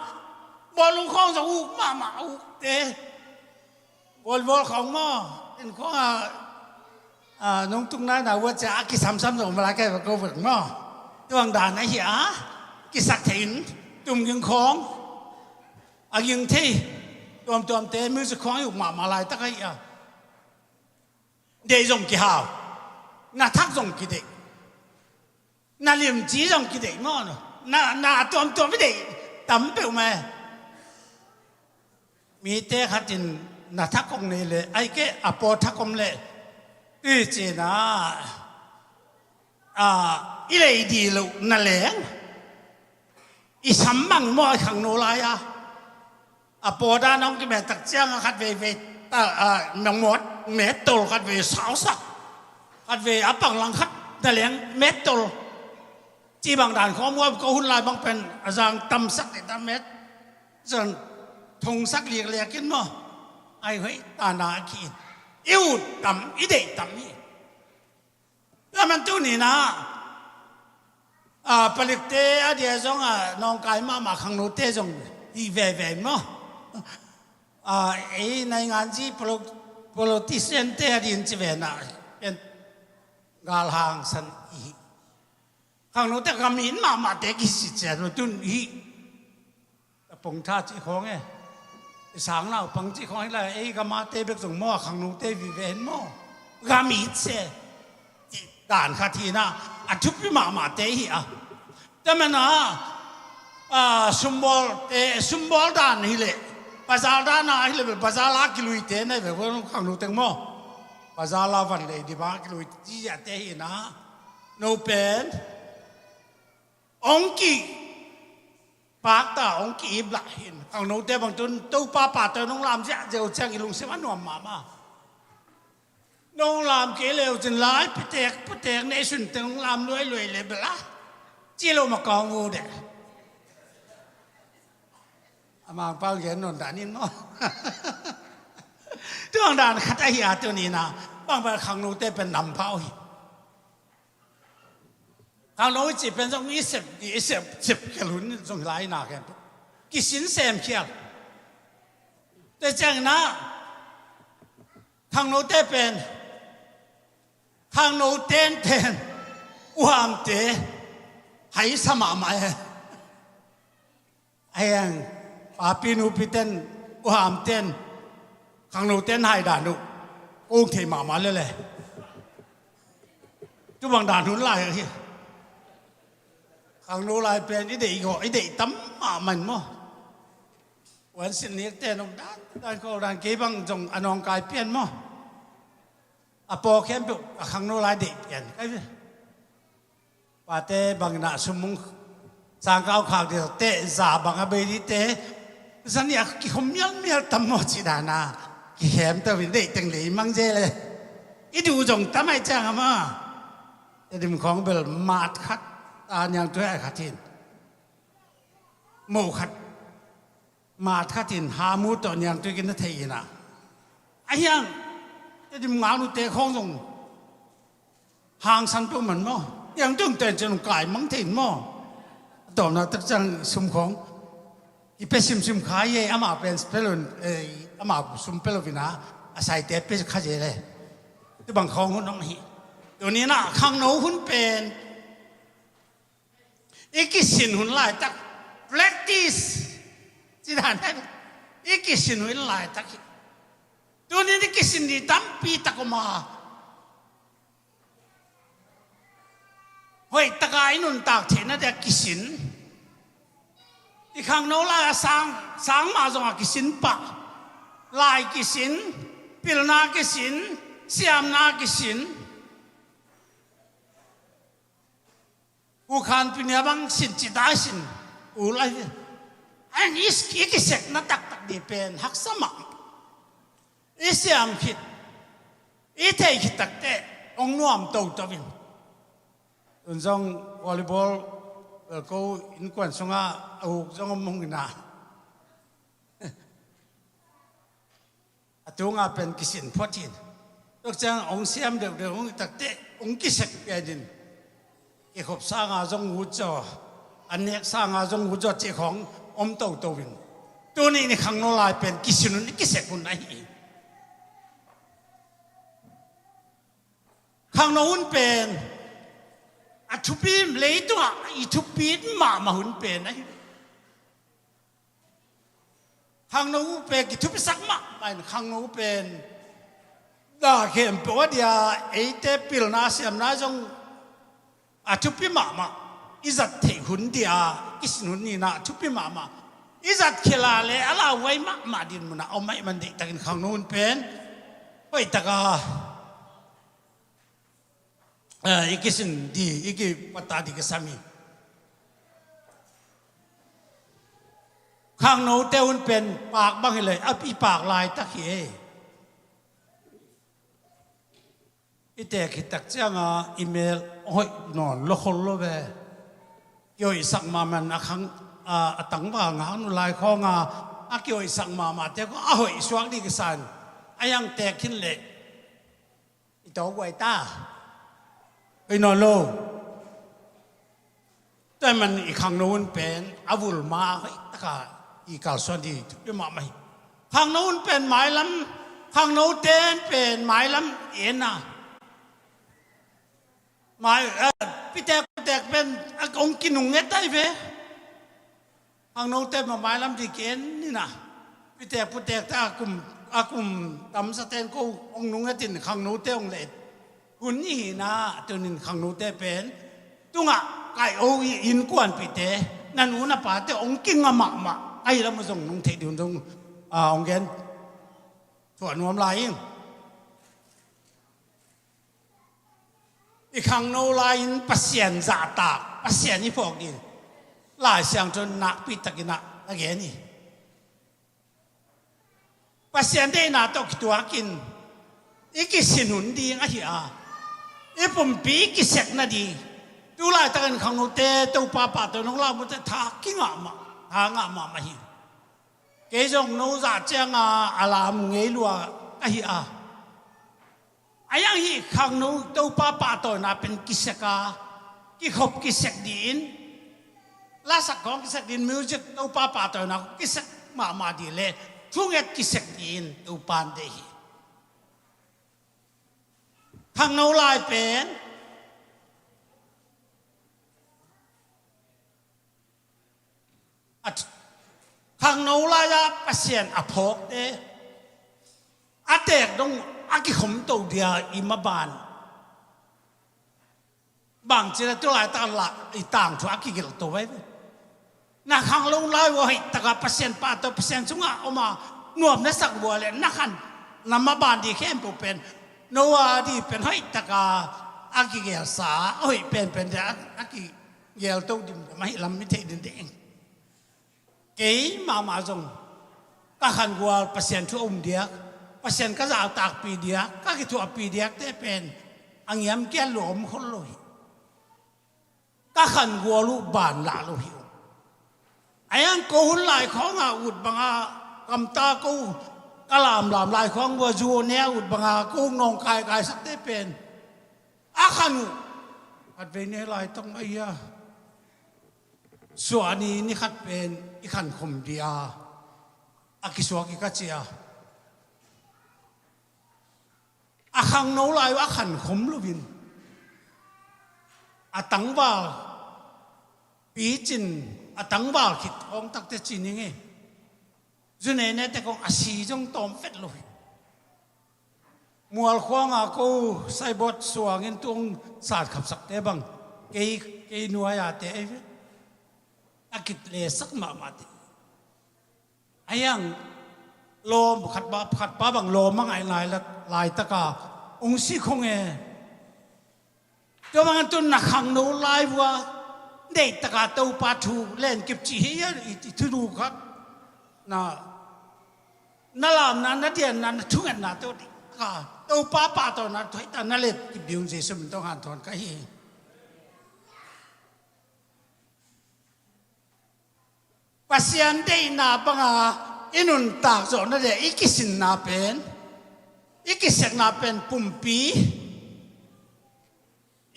Bawlung khawng zong uk mahmah ukte. Volleyball khawng maw in khawng a, a nungtuk nai na vua cia a kisamsam zong malai kai va ko vek maw. Tuang dan ahi a kisak thei hun tum ging khawng. A ging thei tuamtuamte music khawng i uk mahmah laitak ahi a. Deih zong kihau. Na thak zong kideih. Na limci zong kideih maw no. Na, na tuamtuam i deih tam peuh mai. Mite khatin na thak kong nei le ai ke a paw thak om le. I cina a i lei di lo na leng. I sam mang maw i khangno lai a. A pawdan hong kimet tak ciang a khat veivei ta a mengmawt mettol khat vei sausak. Khat vei a panglang khat na leng mettol. Ci bang dan khawm uap ko hun lai bang pen a zang tamsak ni ta met. Zan thongsak liakliak in maw. Ai hoih tana a ki in. I ut tam i deih tam hi. Tua man tuni na a palikte a dia zong a nawngkai mahmah khangnote zong hi veve maw. A ei nainganzi politiciante a din ci ve na ken galhang san i hi. Khangnote gam in mahmahte kisi cian tun hi. A pongtha cih khawng e. I sang naupang cih khawng hi lai, ei gamate bek zong maw a khangnote vive hen maw. Gam it se. Cih dan khat hi na a thupi mahmahte hi a. Tua man a, a sumbawlte, sumbawl dan hi leh. Bazar dan a hi leh, bazar a kiluite na hi ve khangno teng maw. Bazar a van lei di bang a kilui ci ziahte hi na. No pen. Ong ki pakta ong ki ip lah hin khangnote bang tun Topa pate nong lam ziahziah uh ciang i lungsim a nuam mahmah. Nong lam kei leu cin lai pitek pitek ne sun teng nong lam luailuai le bela ci lo ma kong u de. A mangpau gen non dan in maw. Tuang dan khat ahi a tuni na bang bang khangnote pen nam pau hi. Khangno i cih pen zong i sep i sep sep khial hun zong hi lai na khian kisin sem khial. Te ciang na khangnote pen khangno tenten uhamte hai sa mahmah e. Heng, papi nupi ten, u ham ten, khangno ten hai dan uh kong thei mahmah lele. Tubang dan hun lai hi. Khangno lai pen i deih gawh, i deih tam mahmah in maw. Wan sin nik ten om dan dan ko dan kei bang zong a nawngkai pian maw. A paw khempeuh a khangno lai deih pian kai ve. Pate bangin ah sum mung sangkau khak dih teh za bang a bei dih te. Zani a kikhom mialmial tam maw ci dana kihem tawin deih teng lei mang ze le. I duh zong tam ai ciang ama. Tedim khawng bel mat khat a niangtui ai khat hin. Mo khat mat khatin hamu tawh niangtui kin na thei ina. A hiang Tedim ngaknu te khawng zong hangsan peuh man maw. Niangtui ten cin kai mang thei in maw. A tawmna tak ciang sum khawng i pe simsim kha ye ama pen pelon ama sum pelon ina a saite pe kha ye le. Tubang khawng hun ong hi. Tuni na khangno hun pen i kisin hun laitak practice ci dan hen i kisin hun laitak hi. Tunin i kisin ni tampi tak om a hoih taka i nuntak theihna dia kisin i khangno lai a sang sang mah zong a kisin pah lai kisin pilna kisin siamna kisin U khan pinia bang sin ci dai sin u lai hi. An i kisekna taktak di pen haksa mah. I siam khit i thei khit takte ong nuam toto in. Tun zong volleyball ko innkuan sunga a uk zong om hong ina. A tunga pen kisin phuatin tuk ciang ong siam deuhdeuh ong takte ong kisek pianin kikhop sanga zong utzaw a nek sanga zong utzaw cih khawng om toto in tuni ni khangno lai pen kisin un i kisek un ahi. Khangno hun pen a thupi leitungah i thupi mahmah hun pen ahi. Khangno uh pen kithupisak mahmah in khangno uh pen da khempeuh a dia eite pilna siamna zong a thupi mahmah i zat theih hun dia kisin hun nina a thupi mahmah i zat khila le a lauhuai mahmah din munah om ahi man deihtakin khangno hun pen hoihtaka i kisin di i kipata di kisam hi. Khangnote hun pen pak bang hi le a i pak laitak hi e. I tek hi tak cianga i mel hoih nawn lo khol lo ve. Kihoihsak mahmah a khang a tangval ngaknu lai khawnga a kihoihsak mahmahte khawng a hoih suak di kisan a hiang tek khin leh i tawk guai ta. Ei nawn lo. Tua man i khangno hun pen a vul ma hoih taka i kalsuan di thupi mahmah hi. Khangno hun pen mailam khangno ten pen mailam i en a mai pitek putek pen a kong kinung nget ai ve. Khangnote mah mailam di ki-en nina pitek putekte a kum a kum tamsaten ko hong nungetin khangnote hong leh hun ihina tunin khangnote pen tungah kaih o i innkuanpihte na nu na pate hong kinga mahmah ahi lam uh zong nung theih ding zong hong gen thuah nuam lai ing. I khangno lai-in Pasian zahtak Pasian i phawk ding Lai Siangtho nakpi takin ah a gen hi. Pasian deihna tawh kituakin i kisin hun ding ahi a i pumpi i kisek nading tu laitakin khangnote Topa pahtawi nong lam uhte tha kingah mah tha ngah mahmah hi. Kei zong no zah cianga a lam ngei lua ka hi a a iang hih khangno Topa pahtawina pen kisek a kikhop kisek dih in lasak khawng kisek dih in music Topa pahtawina kisek mahmah dih le thunget kisek dih in Topa an deih hi. Khangno lai pen a th- Khangno lai-a Pasian a phawkte a teek dong a kikhom to dia i maban. Bangci le tu laitak la i tangthu a kigelh to vai ve. Na khangno lai uh a hoih taka Pasian pahtawi, Pasian sungah om a nuam na sak uh a le na khan na maban ding khempeuh pen Noah ding pen hoih taka a kigelhsa a hoih penpen dia a kigelh to dimdam ahi lam i theih ding ding. Kei mahmah zong ka khangual Pasian thu a um diak, Pasian ka zahtakpih diak, ka kithuahpih diakte pen a ngiamkiat lua om khol lo hi. Ka khangual uh ban lah lo hi. A iang ko hun lai khawnga ut banga gamta ko ka lamlam lai khawng bua zu ne a ut banga ko nawng kaikai sakte pen a khan uh khatvei ne lai tong a ia. Suah ni ni khat pen i khankhom dia a kisuak i ka cia. A khangno lai uh a khankhom loin a tangval picin a tangval khit khawng takte ci ning e. Zunene te kong a si zong tawm vet lo hi. Mual khuanga ko saibawt suangin tung sat khapsakte bang kei kei nuai-a te ei ve. A kit le sak mahmah te. A iang lawm khat ba khat ba bang lawm a ngaih lai laitaka ung si khong e. Tua bangin tun na khangno lai vua deihtaka Topa thu len kip cih hi a i thunu khat na na lamna na dianna na thungetna tawh deihtaka Topa pahtawina tawh hita na let kip ding Jesu min tawh hanthawn ka hi. Pasian deihna banga i nuntak zawhna le i kisinna pen i kisekna pen pumpi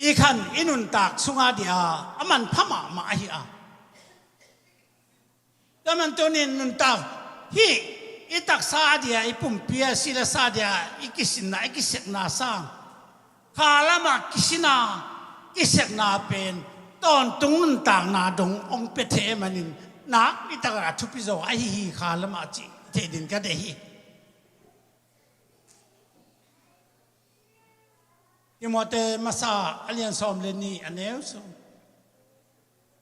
i khan i nuntak sunga dia a manpha mahmah ahi a. Tua man tunin nuntak hih i taksa a dia i pumpi a silasa dia i kisinna i kisekna sang kha lamah kisina kisekna pen tawntung nuntakna dong hong pia thei manin nak i takah a thupi zo ahi hi kha lamah cih thei din ka deih hi. Timote masa a lian sawm le nih a neu sawm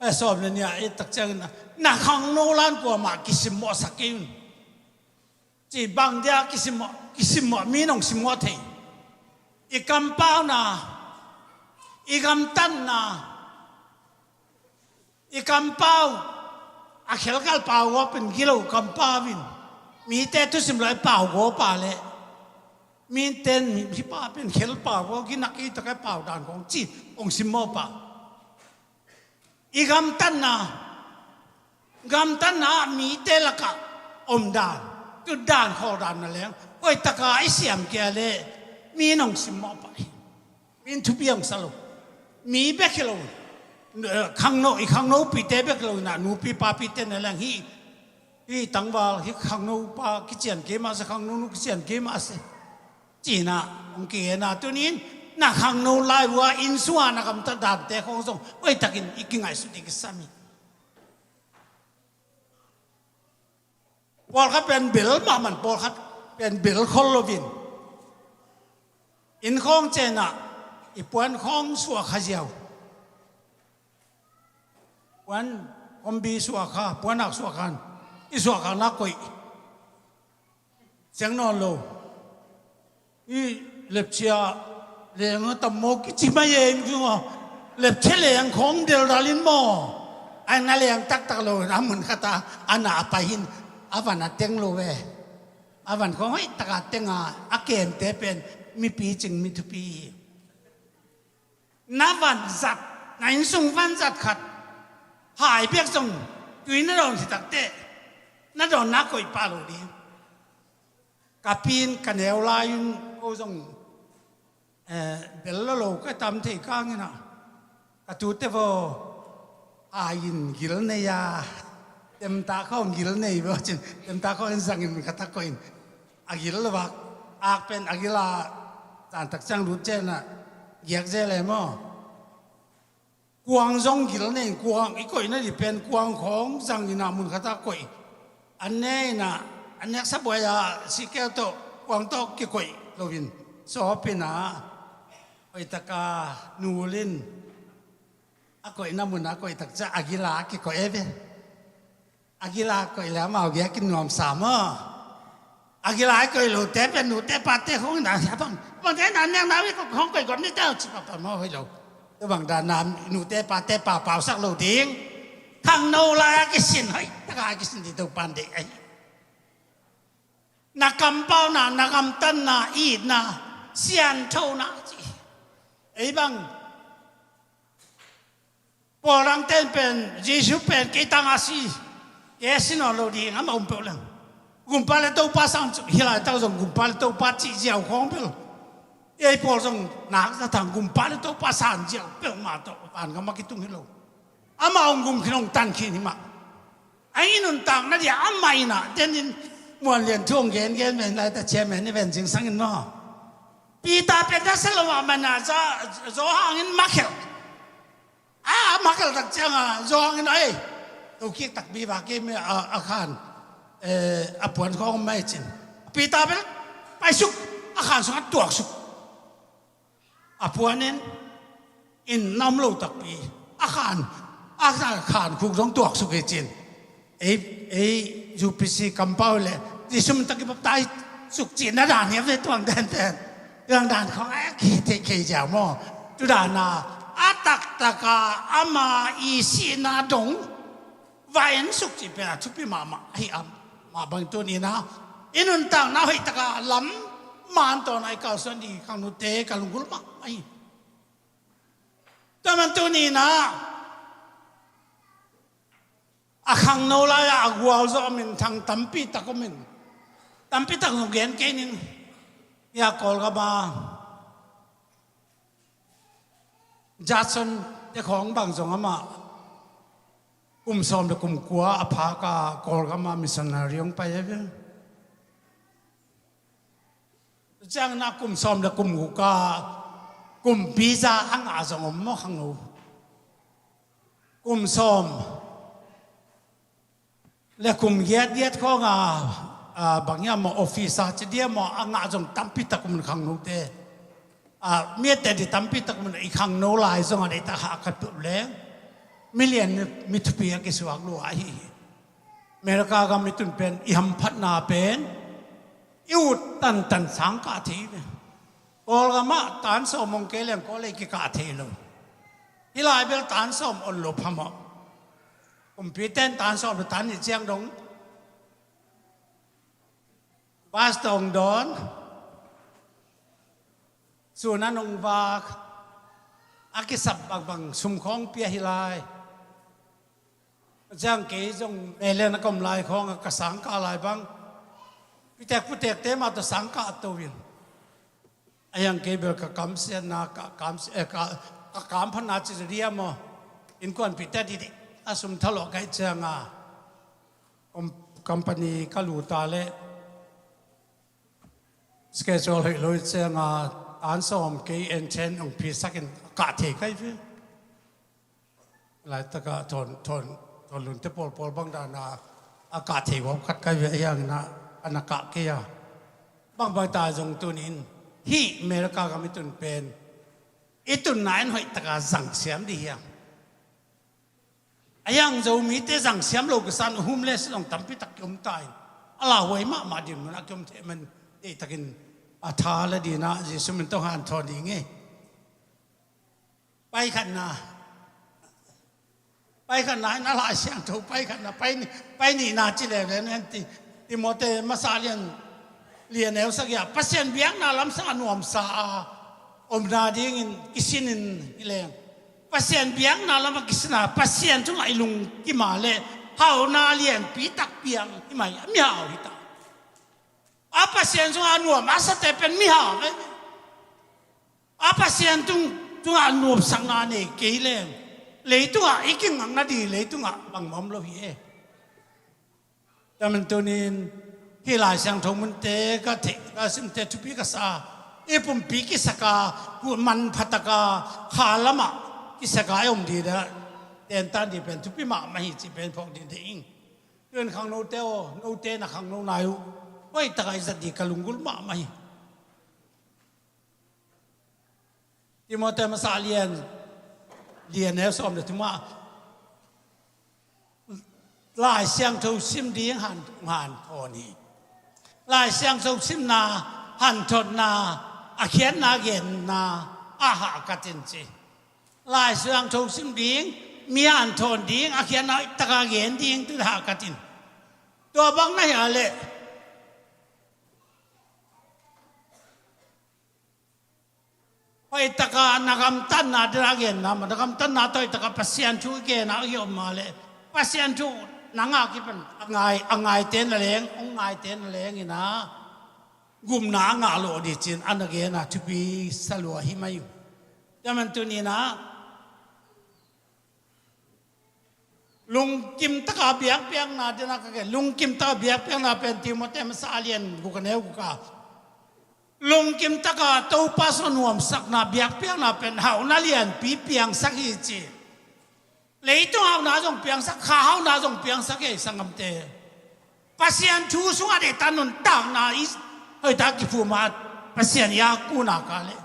a sawm le nih a et tak ciangin na khangno lan kuamah kisimmawhsak kei un. Ci bang dia kisimmawh kisimmawh mi nong simmawh thei. I kampauna i gamtatna i kampau a khelkal pau gaw pen gilo kampau in mite thusim lai pau gaw pa le miten hih pa pen khel pau gaw ginak i takai pau dan kong ci hong simmawh pa. I gamtatna gamtatna ah mite lakah om dan tutdan khawldan na leng hoihtaka i siam kia le mi nong simmawh pa hi. Min thupi ang sa lo. Mi bek hi lo. Khangno i khangno pite bek lo ina nupi papi te na leng hi. Hi tangval hi khangno pa kician kei mah se khangno nu kician kei mah se. Cina ong kei na tunin na khangno lai vua inn sunga na gamtat dante khong zong oi takin i kingaihsut i kisam hi. Pawlkhat pen bel mahmah pawlkhat pen bel khol lovin inn khawng cena i puan khawng suah kha ziau. Puan kombi suah kha puanak suah khan i suah kha nak koih. Siang nawn lo. I lepchia leng a tam maw kici mai e in kung a lepchia leng khawng deldal in maw? A na leng taktak lo in a mun khata a na a pai hin a van a teng lo ve. A van khawng hoih taka tenga a kemte pen mipi cing mi thupi hi. Na van zat na innsung van zat khat hai biak zong tui na dawn hi takte na dawn na koih pah lo ding. Ka pin ka neu lai-in ko zong bel lo lo ka tam thei kangina ka tute vo a in gil nei a temta khawng gil nei vo cin temta khawng in zangin ka tak ko in a gil lo vak ak pen a gil a zantak ciang lut cena giak ze le maw? Kuang zong gil nei kuang i koihna di pen kuang khawng zangina mun khata koih An ne in ah, an neksa buai-a sikeu tawh kuang tawh kikoih loin sawpin ah, hoihtaka nul in a koihna mun ah koihtak ciang a gila kikoih e ve. A gila koih le amau gei a kinuamsa maw? A gila i koih lote pen nute pate khong in ah, bang bang te na nekna ve, khong koih gawp ni tau ci papa maw, hoih lo. Tua bang dan na nute pate papausak lo ding. Khangno lai a kisin hoihtaka a kisin ding Topan deih ahi. Na kampauna, na gamtatna, itna, sianthona ci. Ei bang pawl dang ten pen Jesu pen kei tang a si, kei a si nawn lo ding amah um peuh leng. Gumpa le Topa sang hi laitak zong Gumpa le Topa cih ziau khawng bel ei pawl zong nak zatang Gumpa le Topa san ziau peuhmah tawh vangam a kitung hi lo. Amah hong gum khin hong tan khin hi mah. A i nuntakna dia amah in ah denin Muan Lian thu hong gengen ven laita chairman i ven zingsang in maw? Peter pen na sa lo mah mana za zo hangin makhelh. A makhelh tak cianga zo hangin ei, tokik takpi va kei mi a khan a puan khawng mai cin. Peter pen paisuk a khan sungah tuaksuk. A puanin in nam lo takpi a khan a khan khuk zong tuaksuk hi cin. Ei ei U P C kampau le Jesu min tawh kibaptaisuk cihna dan hi a ve tuang denten. Tuang dan khong a kithei kei ziau maw? Tudana a taktaka ama i sihna dong va en suk cih pen a thupi mahmah ahi a, mah bang tuni-in ah i nuntakna hoihtaka lam man tawna i kalsuan ding khangnote ka lunggulh mahmah hi. Tua man tuni-in ah a khangno lai-ah a gualzawh a minthang tampi tak om in, tampi tak zong gen kei ning. Hia Kawlgama Judson te khawng bang zong amah kum sawm le kum kua a phaka Kawlgama missionary hong pai a ve. Ciangin ah kum sawm le kum guka kum visa a ngah zong om maw khangno? Kum sawm le kum giatgiat khawnga bang hiam maw, office a ci diam maw, a ngah zong tampi tak om in khangnote. Mi a tet dih tampi tak om in i khangno lai zong a deihtak hah khat peuh leng milian mi thupi a kisuak lua ahi hi. America gam i tun pen i hamphatna pen i ut tantan sang kah thei ve. Kawlgamah tan sawm hong kei leng Kawlei kikah thei lo. Hih lai bel tan sawm on lo phamawh. Kumpite in tan sawm lo tan nih ciang dong bus tawng dawn, sun a nong vak, a kisap bangbang sum khawng pia hi lai. Ciang kei zong Melen a ka om lai khawng a ka sangkah lai bang pitek putekte mah tawh sangkah to in. A hiang kei bel ka kamsiatna ka kam eh, ka, ka kamphatna ci diam maw? Innkuanpihte didih a sum thalawh ka hih cianga company ka luta leh schedule hoih lo hih cianga tan sawm kei en chen hong phisakin a kah thei ka hi ve. Laitakah thawn thawn thawn lunte pawlpawl bang dana a kah thei gawp khat ka hi ve, a hiangin a na kah kei a. Bangbang ta zong tunin hih America gam i tun pen i tunna in hoihtaka zangsiam dih hiam? A hiang Zomite zangsiam lo ka san, homeless zong tampi tak kiom ta in a lauhuai mahmah dinmun a kiom thei man deihtakin a tha la dinah Jesu min tawh hanthawn ding hi. Paikhatna, paikhatna in a Lai Siangtho paikhatna, pai ni, pai nihna ci lele nen ti, Timote masa lian lian eu sagih ah Pasian biakna lamsang a nuamsa a omna dingin kisinin hi leng, Pasian biakna lamah kisina Pasian tungah i lungkima le hauna lianpi tak piang hi mai a mihau hi ta. A Pasian tungah a nuam a sate pen mihau ve. A Pasian tung tungah nuamsakna nei kei leng leitungah i kingakna dih leitungah bangmah om lo hi e. Tamin tunin hih Lai Siangtho munte ka theih ka simte thupi ka sa a, i pumpi kisaka manphataka kha lamah kisaka i om dih dah tentan dih pen thupi mahmah hi cih pen phawk dih deh ing. Tun khangnote aw, note na khangno nai uh. Hoih takin i zat ding ka lunggulh mahmah hi. Timoti masa lian, lian neu sawm le thum ah Lai Siangtho sim ding han, hanthawn hi. Lai Siangtho simna, hanthotna, a khiatna genna ah hahkat in ci. Lai Siangtho sim ding, mi hanthawn ding, a khiatna hoih takin gen ding tu hahkat in. Tua bang na hia leh, hoih takin na gamtatna ding a genna mah, na gamtatna tawh hoih takin Pasian thu i genna a hi om mah leh, Pasian thu na ngak i pen a ngai, a ngaite na leng, hong ngaite na leng in a gupna a ngah lawh ding ci-in a na genna thupi sa lua hi mai uh. Tua man tuni-in ah lungkim takin biakpiakna ding a ka gen, lungkim takin biakpiakna pen Timoti masa lian guk a neu guk ah, lungkim takin Topa sung nuamsakna biakpiakna pen hauhna lianpi piangsak hi ci. Leitung hauhna zong piangsak, kha hauhna zong piangsak hi ei sanggamte. Pasian thu sungah deihtak nuntakna i hoih takin kiphum a, Pasian i akkuhna ka leh,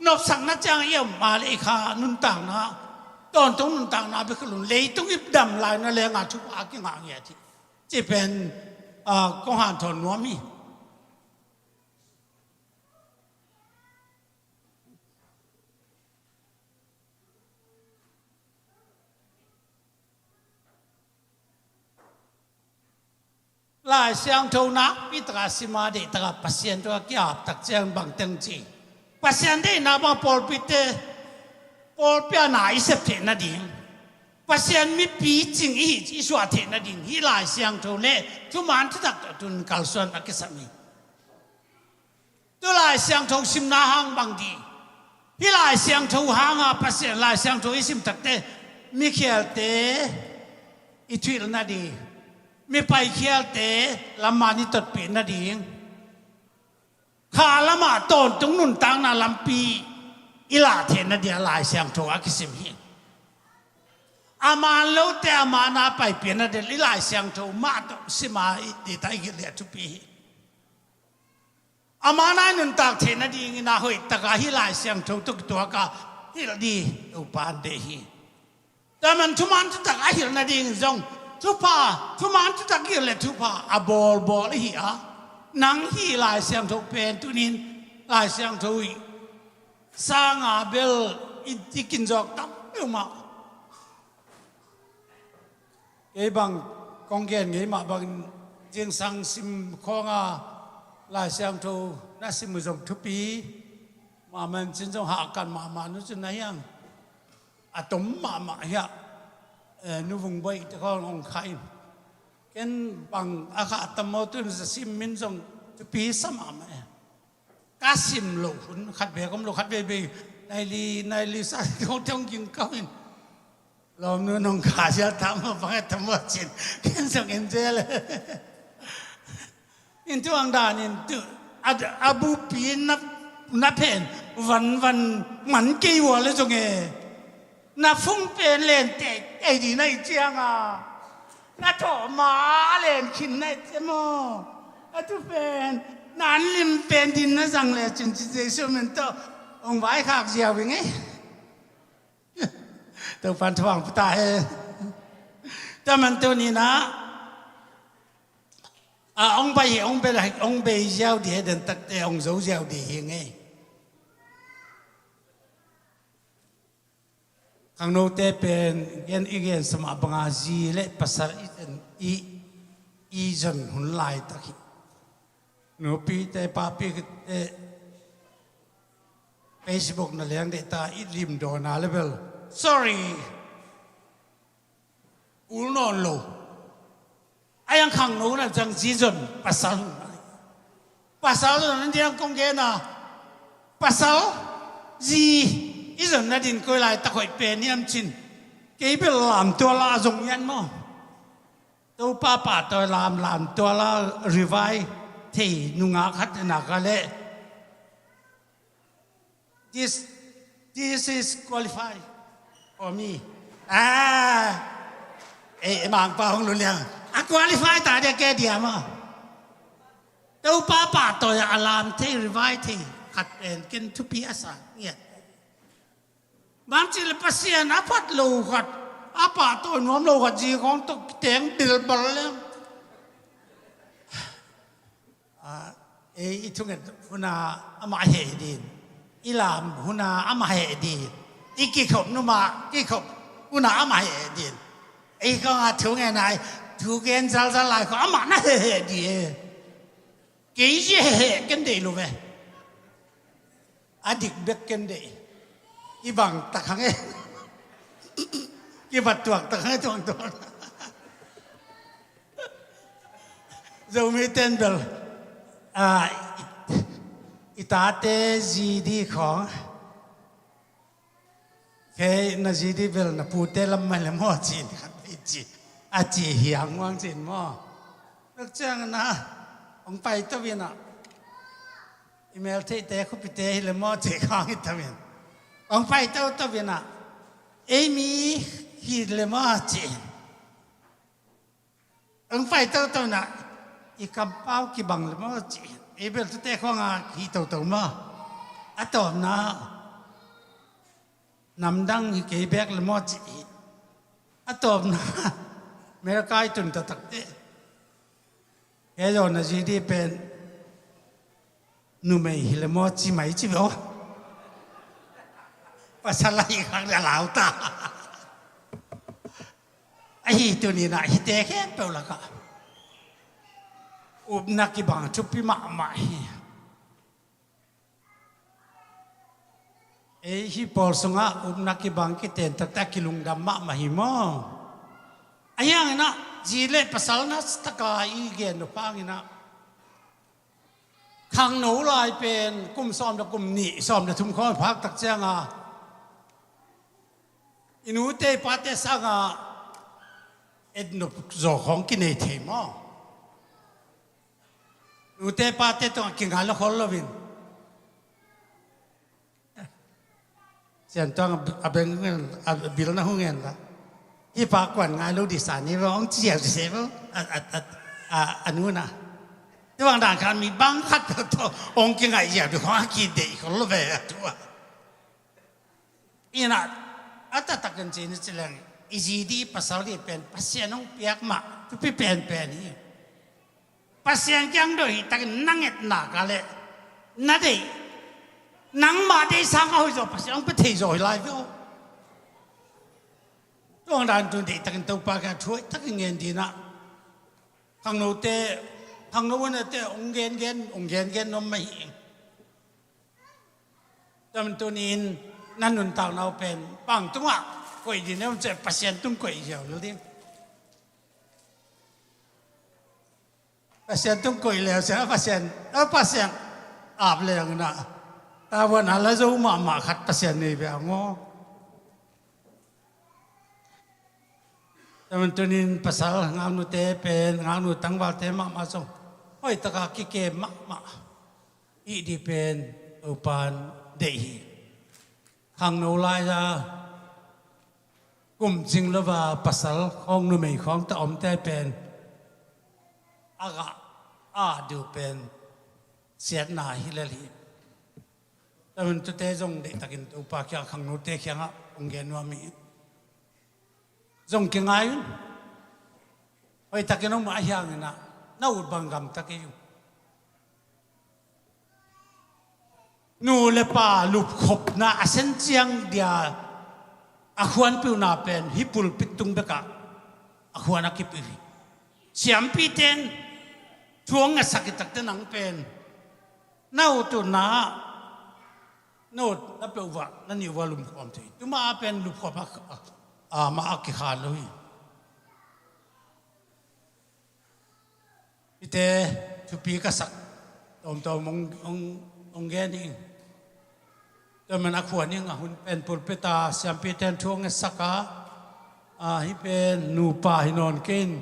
nopsakna ciang i om a leh i kha nuntakna, tawntung nuntakna bek hi lo-in leitung i dam lai na leng a thupha a kingah ngiat hi. Ci pen, ah, kong hanthawn nuam hi. Lai Siangtho nakpi takin sim a, deih takin Pasian tungah kiap tak ciang bang teng ci, Pasian deihna bang pawlpite, pawlpi ah na i sep theih nading, Pasian mipi cing i hih i suah theih nading hih Lai Siangtho le thuman thutak tawh tun kalsuan a kisam hi. Tu Lai Siangtho simna hang bang ding? Hih Lai Siangtho hanga Pasian Lai Siangtho i sim takteh, mikhialte i thuhilh nading, mi paikhialte lamman i totpih nading, kha lamah tawntung nuntakna lampi i lah theih nading a Lai Siangtho a kisim hi. A man lote a man a paipih nading i Lai Siangtho mah tawh sim a i deihtak i hilh leh thupi hi. A man a i nuntak theih nadingin a hoih takin hih Lai Siangtho tawh kituakin hilh ding Topa in deih hi. Tua man thuman thutak a hilh nadingin zong thupha, thuman thutak hilh le thupha a bawlbawl i hi a, nang hih Lai Siangtho pen tuni-in Lai Siangtho i sanga bel i, i kinzawk tam peuhmah. Kei bang kong gen ngei mah bangin zingsang sim khawng a Lai Siangtho na sim uh zong thupi mahmah in cin zong hahkat mahmah nu cin na hiang. A tom mahmah hiah, eh, Nu Vung Boih te khawng hong khah in. Ken bang a khah tam maw tun za sim min zong thupi sa mahmah e. Ka sim loh hun khat vei om lo, khat vei bei nai li, nai li sa kong tong ging kau in. Lawmnu nong kha sia tam maw, bang e tam maw cin. Ken zong en zel. In tuang dan in tu, a, a bupi na, na phen van van man kei ua le zong e. Na phung pen len tei, tei ding na i ciang a, na thawh ma a len khin na i ci maw? A tu pen na an lim pen din na zang le cin ci Jesu min tawh hong vaikhak ziau i ngei. Topan thuang puta he. Tua man tuni-in ah, a hong pai hi, hong bei, hong bei ziau ding he, den takte hong zo ziau ding hi ngei. Khangnote pen gen i gen sa mah banga zi le pasal i zon, i, i zon hun laitak hi. Nupite, papite, Facebook na leng deh ta, i lim dawn a le bel, sorry, ul nawn lo. A iang khangno na zang zi zon pasal hun. Pasal zon na diang kong gen a, pasal zi i zon nadin koi laitak hoih pen hiam cin, kei bel lamtual a zong hian maw? Topa pahtawi lam, lamtual a revise thei nungak khat na ka leh, This, this is qualified for me. Ah, eh, eh, mangpa hong lu liang. A qualify ta dia ke dia maw. Topa pahtawi a lam thei, revive thei khat pen ken thupi a sa ngiat. Bang ci le Pasian a phat lo khat, a pahtawi nuam lo khat zi khawng tawh kiteng bilbal leng. Ah, ei i thunget huna amah heh din, i lam huna amah heh din, i kikhop numa kikhop huna amah heh din. Ei khawng a thunget nai, thugen zalzal lai khawng amah na heh heh di e. Kei zi heh heh ken deih lo ve. A dik bek ken deih. I bang tak hang e. Kibat tuak tak hang e tuang tuang. Zomi ten bel, ah, i, i tate zi di khawng. Kei na zi di bel na pute lam mai le maw ci in khat i ci. A ci hiang muang ci in maw. Nak ciang na, ong pai to wina. I mel theite khupite hi le maw ci khawng i tamin. Ong pai to to wina. Ei mi hi le maw ci in. Ong pai toto na, i kampau kibang le maw ci. I bel tute khawng a hi toto maw. A tawpna, namdang hi kei bek le maw ci. A tawpna, America i tun taktak te. Kei zaw na zi di pen, numei hi le maw ci mai ci ve aw. Pasal a hi khang le a lau ta. Ahi tuninah hite khempeuh lakah upna kibang thupi mahmah hi. Ei hi pawl sungah upna kibang kiten takte a kilungdam mahmah hi maw? Ahi hanginah zi le pasal na taka i gen nop hanginah khangno lai pen kum sawm le kum nih, sawm le thum khawng phak tak cianga i nute i pate sanga et nop zaw khawng kinei thei maw? Nute pate tungah kingai lo khol loin. Sian tuang a beng hungen, a bil na hungen la. Hi pa kuan ngai lo di sa ni vo, ong ciau di se vo. A, a, a, a, a nu na. Tuang dan khan mi bang khat to, ong kingai ciau di khong a kidei khol lo ve a tua. Inah, a taktakin ci ni ci leng, i zi di pasal di pen, Pasian hong piak mah, thupi penpen hi. Pasian kiang dawh hi takin na ngetna ka leh, na deih, nangmah deih sang a hoih zaw, Pasian hong pia thei zaw hi lai ve aw. Tuang dan tun deih takin Topa kiang thuaih takin ngen dinah. Khangnote, khangno unate, hong gengen, hong gengen nuam mah hi. Tua man tunin na nuntakna uh pen bang tungah koih ding na om ciah Pasian tung koih ziau lel ding. Pasian tung koih leu ciah Pasian, a Pasian ap leu na. Tavuan a la zo mahmah khat Pasian nei ve a ngaw. Tua man tunin pasal ngaknute pen, ngaknu tangvalte mahmah zong hoih taka kikem mahmah. Ih di pen Topan deih hi. Khangno lai-a kum zing lo a pasal khawng numei khawng ta omte pen a gah a diu pen siatna hi lel hi. Tua man tute zong deih takin Topa kiang khangnote kiangah hong gen nuam hi. Zong kingai un. Hoih takin om a hianginah na ut bang gamta kei uh. Nu le pa lupkhopna a sen ciang dia a khuanpiuhna pen hih pulpit tung bekah a khuan a kipiu hi. Siampiten thu hong ngetsak hi takte nang pen na ut utna ah na ut na peuh vah na nih vah lumkhawm thei. Tuma a pen lumkhawm a, a, a mah a kikhan lo hi. Hite thupi ka sak tawmtawm hong, hong, hong gen hi. Tua man a khuan hi a hun pen pulpit a siampiten thu hong ngetsak a, a, hih pen nupa hi nawn kei in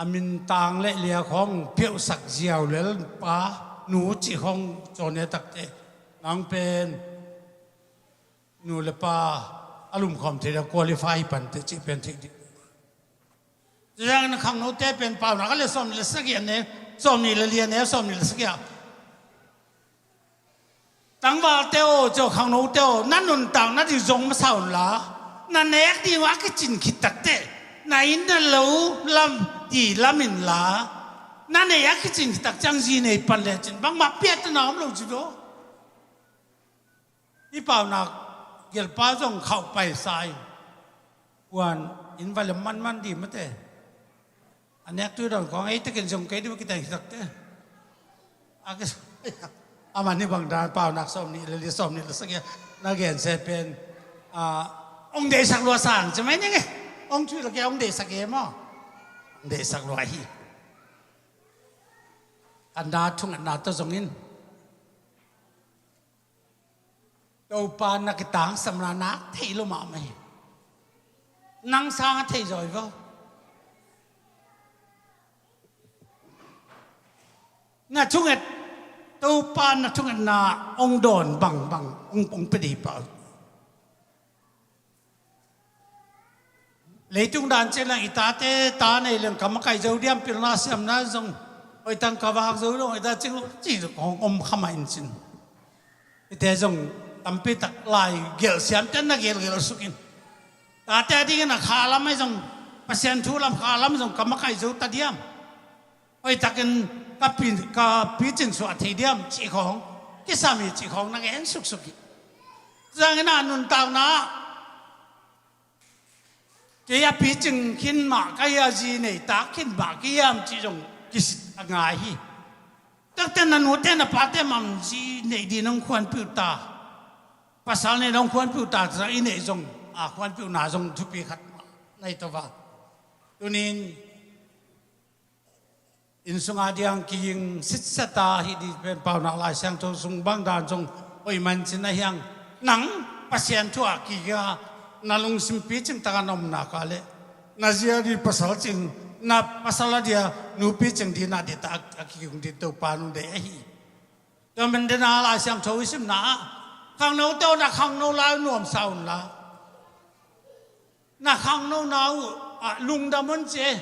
a mintang le lia khawng phiauhsak ziau lel pa nu cih khawng cawn e takte nang pen nu le pa a lumkhawm thei le qualify hi pante cih pen theih dih. Tua ciangin khangnote pen Paunak a lian sawmnih le sagih a neu, sawmnih le li a neu, sawmnih le sagih ah, tangvalte aw, ciau khangnote aw, na nuntakna ding zong masa unla, na nek ding uh a kicin khit takteh na inn na lo lam di lam inla, na neih a kicin khit tak ciang zi nei pan lecin bangmah piahtana om lo ci lo. Hih Paunak gelhpa zong khauh paisa in, kuan inn va lem manman dih mate. A nek tui dawn kong ei tekin zong kei dih va kitai takte. A ke, a man hi bang dan Paunak sawmnih le li, sawmnih le sagih na gen se pen, a, ong deihsak lua sang ci mai ning e. Ong tui la ke ong deihsak e maw? Ong deihsak lua hi. Kan da thungetna tawh zongin Topa na kitangsamna nak thei lo mahmah hi. Nang sang a thei zaw hi vo. Na thunget, Topa na thungetna ong dawn bangbang ong, ong pia dih pah. Leitung dan ciang lang i tate ta nei leng ka makaih zo diam, pilna siamna zong hoih tang ka vak zo lo, hoih ta cing lo ci zong hong om kha mah in cin. Hite zong tampi tak lai gelh siamte na gelhgelh suk in. Tate a dingin a kha lam ahi zong, Pasian thu lam kha lam zong ka makaih zo ta diam? Hoih takin ka pi, ka picing suah thei diam cih khawng kisam hi cih khawng na gen suksuk hi. Zangin a nuntakna ah kei a picing khin mah ka hi a, zi nei tak khin mah ka hiam cih zong kisit a ngai hi. Takte na nute na pate mah zi nei dih nong khuanpiuh ta, pasal nei nong khuanpiuh ta, i neih zong a khuanpiuhna zong thupi khat mah na hi tova. Tunin inn sunga diang kiging sitset a hih dih pen Paunak Lai Siangtho sung bang dan zong hoih man cin a hiang, nang Pasian thu ah kiging a na lungsim picing taka na omna ka leh na zi a dih pasal cing, na pasal a dih a nu picing dih na dih ta a kiging dih Topa nung dei ahi. Tua man dena Lai Siangtho i simna ah khangnote aw, na khangno lai uh nuamsa unla, na khangnona uh ah lungdam un ci e.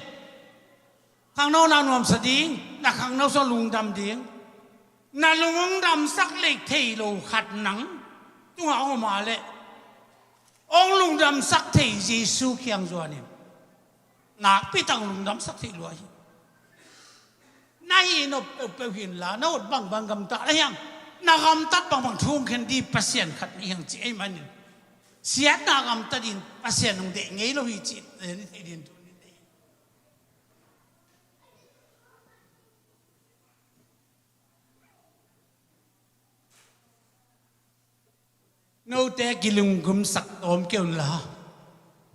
Khangnona nuamsa ding, na khangno sung lungdam ding. Na lungdamsak lei thei lo khat nang tungah om a leh ong lungdamsak thei Jesu kiang zuan in. Nakpi tak lungdamsak thei lua hi. Na hi nop peuhpeuh hi inla, na ut bangbang gamtat a hiang, na gamtat bangbang thu hong khen dih Pasian khat na hiang ci ei manin, siatna gamtat in Pasian hong deih ngei lo hi ci, eh, ni thei din thu ni thei. Note kilunggimsak tawm kei unla,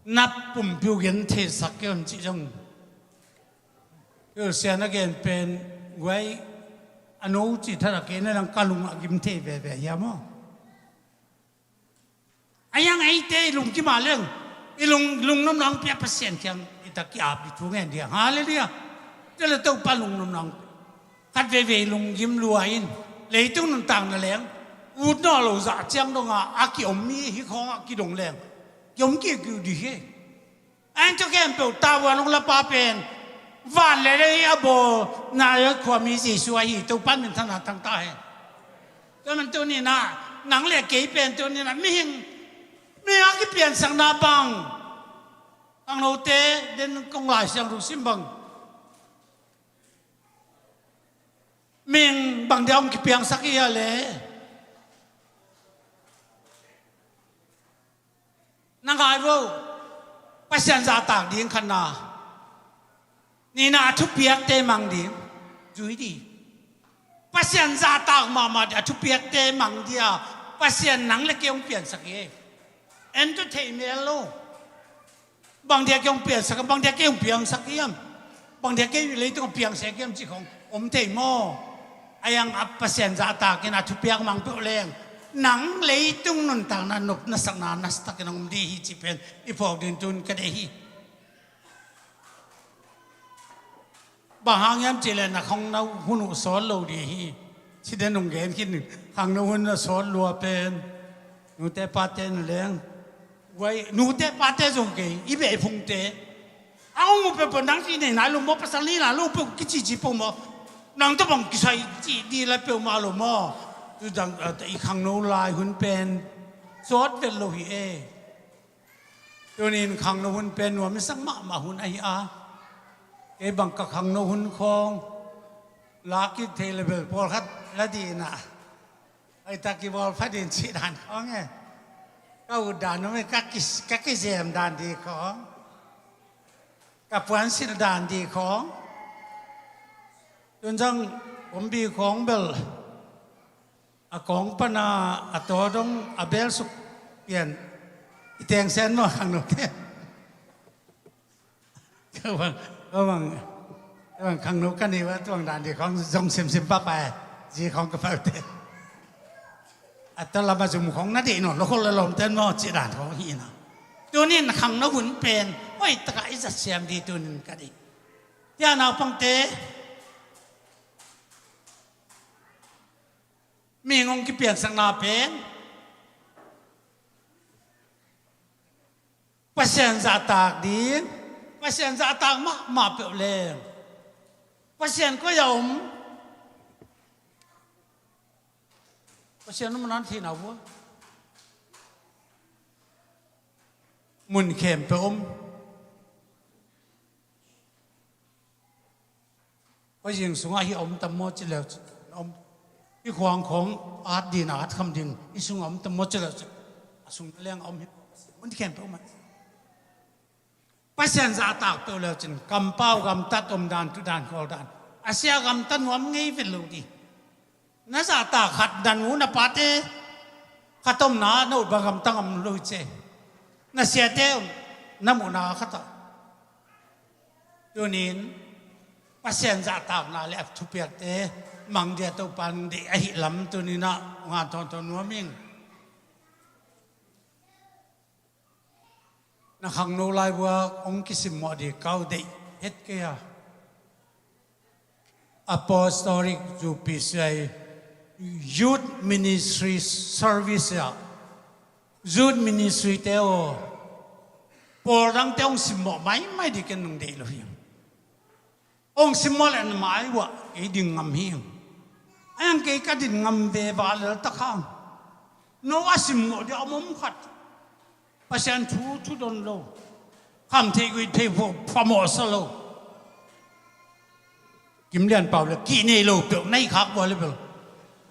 na pumpi uh gentheisak kei un cih zong. Kei uh sian a gen pen guai a no cih thadah kei na lang ka lung a gim thei veve hiam aw? A hiang eite i lunggim a leng i lung, lungnuam nang pia Pasian kiang i tak ki-ap i thu ngen diang. Halleluiah. Tua le Topa lungnuam nang khat veivei lunggim lua in, leitung nuntakna leng ut nawn lo zah ciang donga a kiom mi hi khawngah kidong leng kiom kik uh dih hi. Ain tua khempeuh tavuan hong lapa pen van le lei a bawlna khuami Jesu ahi, Topa minthanna tangta hen. Tua man tuninah nang le kei pen tuninah mihing, mihing a kipiansakna bang, khangnote den kong Lai Siangtho sim bang, mihing bang dia hong kipiangsak hi a le? Na ngai vo. Pasian zahtak ding khatna. Nihna a thupiakte mang ding. Zui dih. Pasian zahtak mahmah dih a thupiakte mang dih a Pasian nang le kei hong piansak hi. En tua thei mel lo. Bang dia kei hong piansak, bang dia kei hong piangsak hiam? Bang dia kei leitung a piangsak hiam cih khong om thei maw? A hiang a Pasian zahtakin a thupiak mang peuh leng nang leitung nuntakna nopna sakna nasatakin a om dih hi cih pen i phawk ding tun ka deih hi. Bang hang hiam cih leh na khangno hun uh sawt lo dih hi. Ciden hong gen khin khangno hun a sawt lua pen nute pate na leng. Guai, nute pate zong kei i beh i phungte A hong mu peuhpeuh nang ci nei nai lo maw, pasal nei nai lo peuh kicici peuh maw, nang tawh bang kisai cih dih lai peuhmah lo maw. Tudang, ah, i khangno lai hun pen sawt vet lo hi e. Tunin khangno hun pen nuam i sak mahmah hun ahi a, kei bang ka khangno hun khawng lak kik thei le bel pawlkhat la dih inah, ai tak kibawl pha din cih dan khawng e. Ka ut dan om e, ka ki, ka kizem dan dih khawng, ka puansilh dan dih khawng. Tun zong bombi khawng bel a kawng pana a taw dong a bel suk pian i tengsen maw khangnote? Ka bang, ka bang, ka bang khangno ka nei ua, tuang dan dih khawng zong simsim papa e, zi khawng ka paute. A taw lama zum khawng na deih nawn lo khol le lawmten maw cih dan khawng hi na. Tunin khangno hun pen hoih takah i zat siam dih tunin ka deih. Tia naupangte, mihing hong kipiansakna pen Pasian zahtak ding, Pasian zahtak mahmah peuh leng Pasian koi a om? Pasian om nan theihna vua. Mun khempeuh om. Khuazing sungah hih a om tam maw ci leu cin a om. Hih khuang khawng at din a at kham din hih sungah om tam maw ci leu cin, a sung leng a om hi. Mun khempeuh om a. Pasian zahtak peuh leu cin kampau gamtat om dan, tu dan, khawl dan, a sia gamtat nuam ngei vet lo dih. Na zahtak khat, na nu na pate khat omna na ut bang gamta ngam lo hi ce. Na siate om, na muhna khatah. Tunin Pasian zahtakna le a thupiakte mang dia Topan deih ahih lam tuninah hong hanthawn thawn nuam ing. Na khangno lai vua hong kisimmawh dih kau deih het kei a. Apostolic U P C I Youth Ministry Service ah, Youth Ministry te aw, pawl dangte hong simmawh maimai dih ken nong deih lo hi. Hong simmawh le na mai uah kei ding ngam hi. Ayang kei ka din ngam ve va lel tak hang. No a simmawh dia a mom khat. Pasian thu thu don lo. Kham thei guih thei phamawhsa lo. Kim Lian Pau le kih nei lo peuh na hih khak vua le bel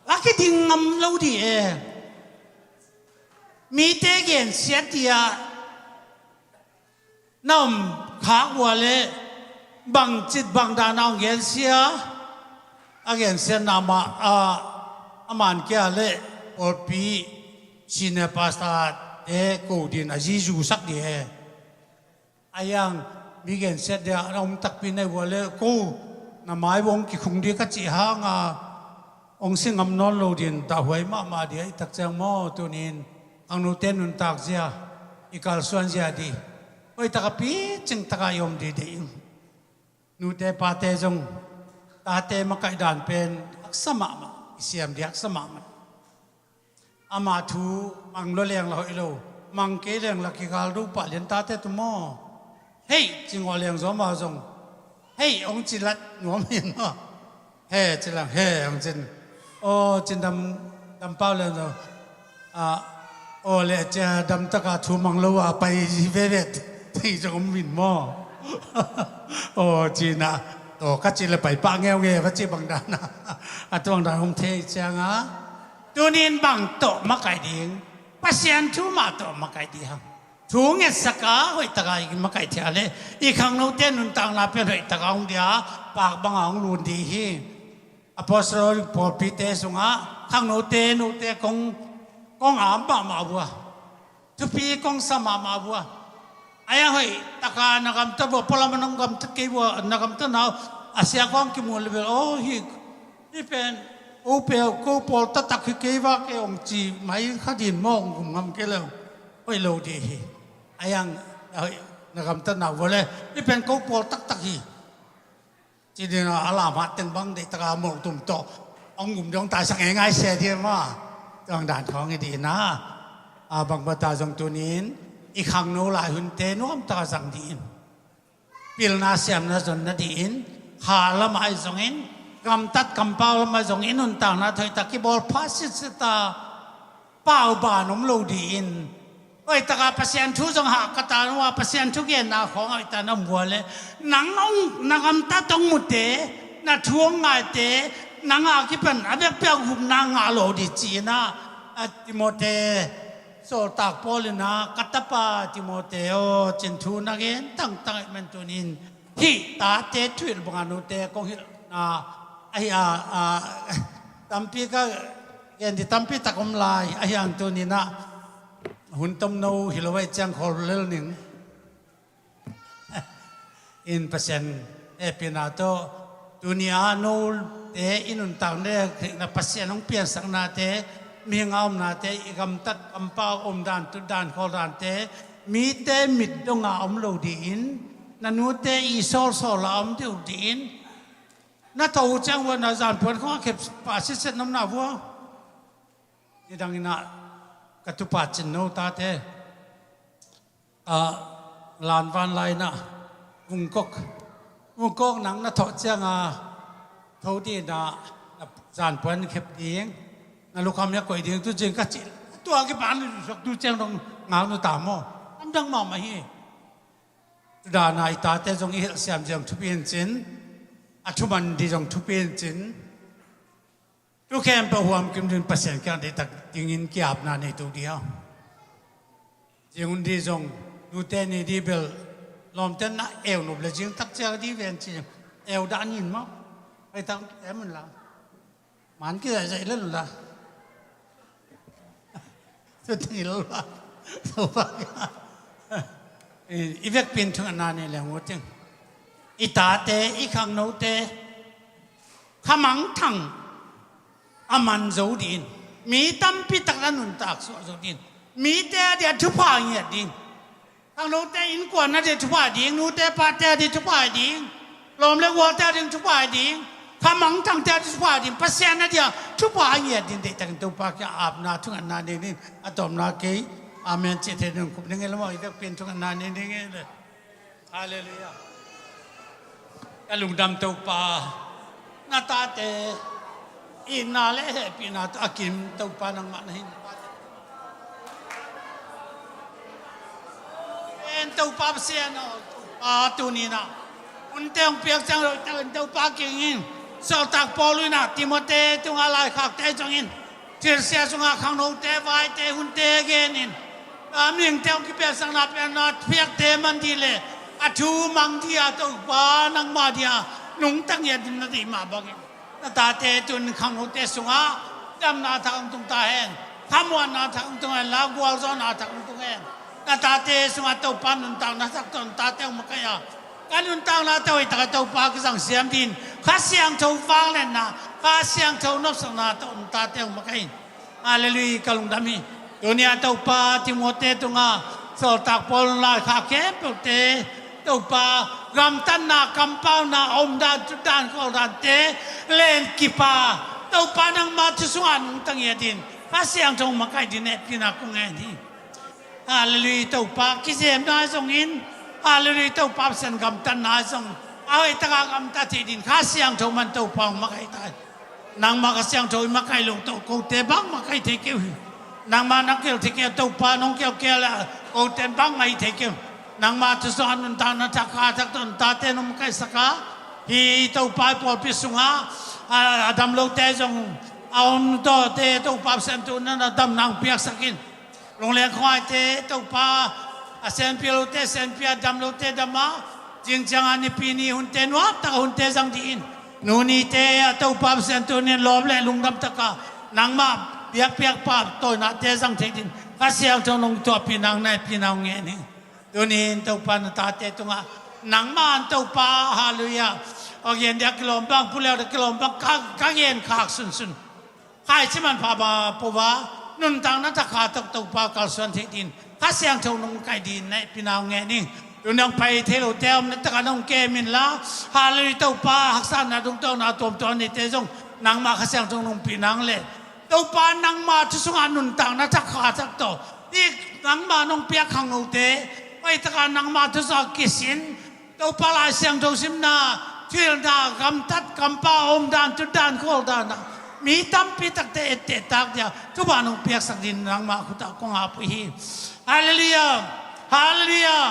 a kiding ngam lo dih e. Mite gensiat dia na om khak vua le bangcit bangdana hong gensia, a gensiatna mah a, a man kia le pawlpi senior pastor te ko din a zizu sak dih e. A yang mi gensiat dia na om takpi na hih vua le ko na mai vong kikhung dih ka cih hanga hong si ngam nawn lo din dahhuai mahmah dih a i tak ciang maw tunin khangnote nuntak zia i kalsuan zia dih hoih taka picing taka i om dih deih ing. Nute pate zong tate makaih dan pen haksa mahmah, i siam dih haksa mahmah. Ama thu mang lua leng la hoih lo, mang kei leng la kigal do pah lian tate tu maw. Hei ci ngawh leng zaw amau zong hei hong ci lat nuam hi maw. He ci leng he hong cin. Aw cin dam, dam pau leng zaw. Aw le cia damtaka thu mang lo a pai veve. Tei zong om min maw. Aw cina aw ka ci le pai pah ngeungeu ka ci bang dana a tuang dan hong thei cianga. Tunin bang tawh makaih ding, Pasian thu mah tawh makaih ding hang. Thu ngetsaka hoihtaka i makaih thia le i khangnote nuntakna pen hoihtaka hong dia, pak banga hong lun dih hi. Apostolic pawlpite sungah khangnote note kong, kong am mahmah vua. Thupi kong sa mahmah vua. Aya hoih taka na gamtat vua, pualam a nong gamtat kei vua, na gamtatna uh a sia kong kimu level aw hi. Hi pen ko peuh ko pawl taktak hi kei va kei hong ci mai kha din maw hong gum ngam kei leu hoih lo dih hi. A yang na gamtatna vua le hi pen ko pawl taktak hi. Ci dina a lamhat teng bang deihtaka mawh tum tawh hong gum dong taisak ngeingai se dih ma. Tuang dan khawng hi dihna a bang bata zong tunin i khangno lai hunte nuamtaka zang dih in. pilna siamna zon nadingin, kha lamah ahi zongin, gamtat kampau lamah ahi zongin, nuntakna tawh i tak kibawl pha sitset a, pauban om lo dingin, hoih taka Pasian thu zong hahkat a, nua Pasian thu genna khawng hoih taka na om vua leh, nang hong, na gamtat hong mute, na thu hong ngaite, nang a kipan a biakpiak gupna ngah lo ding ci-in ah, a Timote, sawltak Paul in ah, ka tapa Timote aw, ci-in thu na gen tangtang ahih man tunin, hih tate thuhilh bangin nute kong hilhna ahi a, a, tampi ka gen ding tampi tak om lai, ahi hang tunin ah hun tomno hi lo ahih ciang khawl lel ning. In Pasian hehpihna tawh tuni-a note i nuntak le Khrih na Pasian hong piansaknate, mihing a omnate, i gamtat kampau omdan, tutdan, khawldante, mite mit dongah om lo dingin, na nute i sawlsawl a om deuh dingin, na tho uh ciang vua na zanpuan khawng a khep pah sitset na omna vua. Nidangin ah ka tupa Cin no tate, ah, lanvan lai-in ah vungkok, vungkok nang na thawh ciang a tho dingin ah na zanpuan khep ding, na lukham hi a koih ding tu cin ka cih. Tua kipan na suak tu ciang dong ngak nu ta maw? An dang mahmah hi. Tudan a i tate zong i hilh siamsiam thupi in cin, a thuman ding zong thupi in cin, tu khempeuh huam kim dingin Pasian kiang deihtak dingin ki-apna nei to ding a. Zing hun ding zong nute ni ding bel lawmte na eu nop le zing tak ciang ding ven ci, eu dah nin maw? Hei tak em un la. Man kizaihzaih lel un la. Tuting i lo la. I vekpi in thungetna nei leng uh ting. I tate, i khangnote kha mangthang a man zo dingin, mi tampi tak na nuntak suah zo dingin, mite a dia thupha ngiat ding. Khangnote innkuan a dia thupha ding, nute pate a dia thupha ding, lawm le gualte a dia thupha ding, kha mangthangte a dia thupha ding, Pasian a dia thupha a ngiat ding deihtakin Topa kiang apna thungetna nei ding. A tawpna kei amen cih thei ding khup ding e, lamah i vekpi in thungetna nei ding e. Halleluiah. Ka lungdam Topa, na tate itna le hehpihna tawh a kim Topa nangmah na hi. En Topa Pasian aw, Topa tuni-in ah hunte hong piak ciang lo takin Topa kiang in sawltak Paul in ah Timote tungah laikhakte zongin thilsia sungah khangnote, vaite, hunte genin, a mihingte hong kipiaksakna, piakna, piakte man ding le a thu mang ding a Topa nangmah dia nungta ngiat ding na deih mah bangin, na tate tun khangnote sungah damna thak hong tung ta hen, khamuanna thak hong tung hen la, gualzawhna thak hong tung hen. Na tate sungah Topa nuntakna thak tawh na tate hong makaih a, ka nuntakna tawh hoih takah Topa kizang siam dingin Kha Siangtho vangliatna, Kha Siangtho nopsakna tawh na tate hong makaih in. Halleluiah, ka lungdam hi. Tuni-a Topa Timote tungah sawltak Paul laikhak khempeuhte, Topa gamtatna, kampauna, omdan, tutdan, khawldante len kip a, Topa nangma thu sungah nungta ngiat dingin Kha Siangtho makaih dingin hehpihna kong ngen hi. Halleluiah, Topa kizemna zongin, halleluiah, Topa Pasian gamtatna zong a hoih takah gamta thei dingin Kha Siangtho man Topa hong makaih ta. Nangma Kha Siangtho i makaih loh tawh kote bangmah ka hih thei kei uh hi. Nangma na kihel thei kei a, Topa nong kihel kei a leh kote bangmah hih thei kei uh. Nangma thu sungah nuntakna thak, Kha Siangtho tawh na tate nong makaihsak a, hih Topa i pawlpi sungah a, a dam lote zong a om tawte Topa Pasian tu-in na damna hong piaksak in. Lungleng khuaite Topa, a senpi lote senpi a, dam lote dam a, zing ciang a nipi ni hunte nuam tak a hunte zang dingin, nu nite a Topa Pasian tu-in lawm le lungdam tak a nangmah biakpiak pahtawinate zang thei dingin Kha Siangtho nong thuahpih nang na hehpihna hong ngen hi. Tuni-in Topa na tate tungah nangmah in Topa, halleluiah, a gen dia kilawm bang, puleu dia kilawm bang, ka, ka gen khak sunsun. Khaici manpha ba po ba, nuntakna thak Kha Siangtho Topa kalsuan thei dingin Kha Siangtho nong kaih dingin na hehpihna hong ngen ing. Tuni hong pai thei lote a om na takah nong kem inla, halleluiah, Topa haksatna dungtawkna tuamtuam a neite zong nangmah Kha Siangtho nong pih nang leh, Topa nangma thu sungah nuntakna thak Kha Siangtho, hih nangma nong piak khangnote, hoih takah nangma thu sungah kisin Topa Lai Siangtho simna, thuhilhna, gamtat, kampau, omdan, tutdan, khawldan ah mi tampi takte etteh tak dia thupha nong piaksak dingin nangmah khut ah kong ap uh hi. Halleluiah. Halleluiah.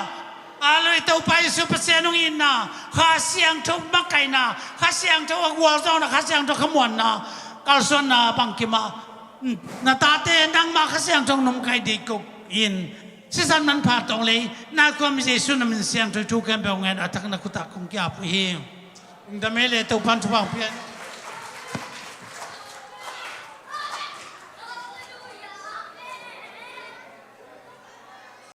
Halleluiah. Topa Jesu Pasian hong itna, Kha Siangtho makaihna, Kha Siangtho a gualzawhna, Kha Siangtho khamuanna, kalsuanna bangkim ah na tate nangmah Kha Siangtho nong kai ding ko in, sisan manpha tawng lei, na khuami Jesu na min siangtho thu khempeuh ngen a thak na khut ah kong ki-ap uh hi. Lungdam ei le, Topa'n thupha hong pia.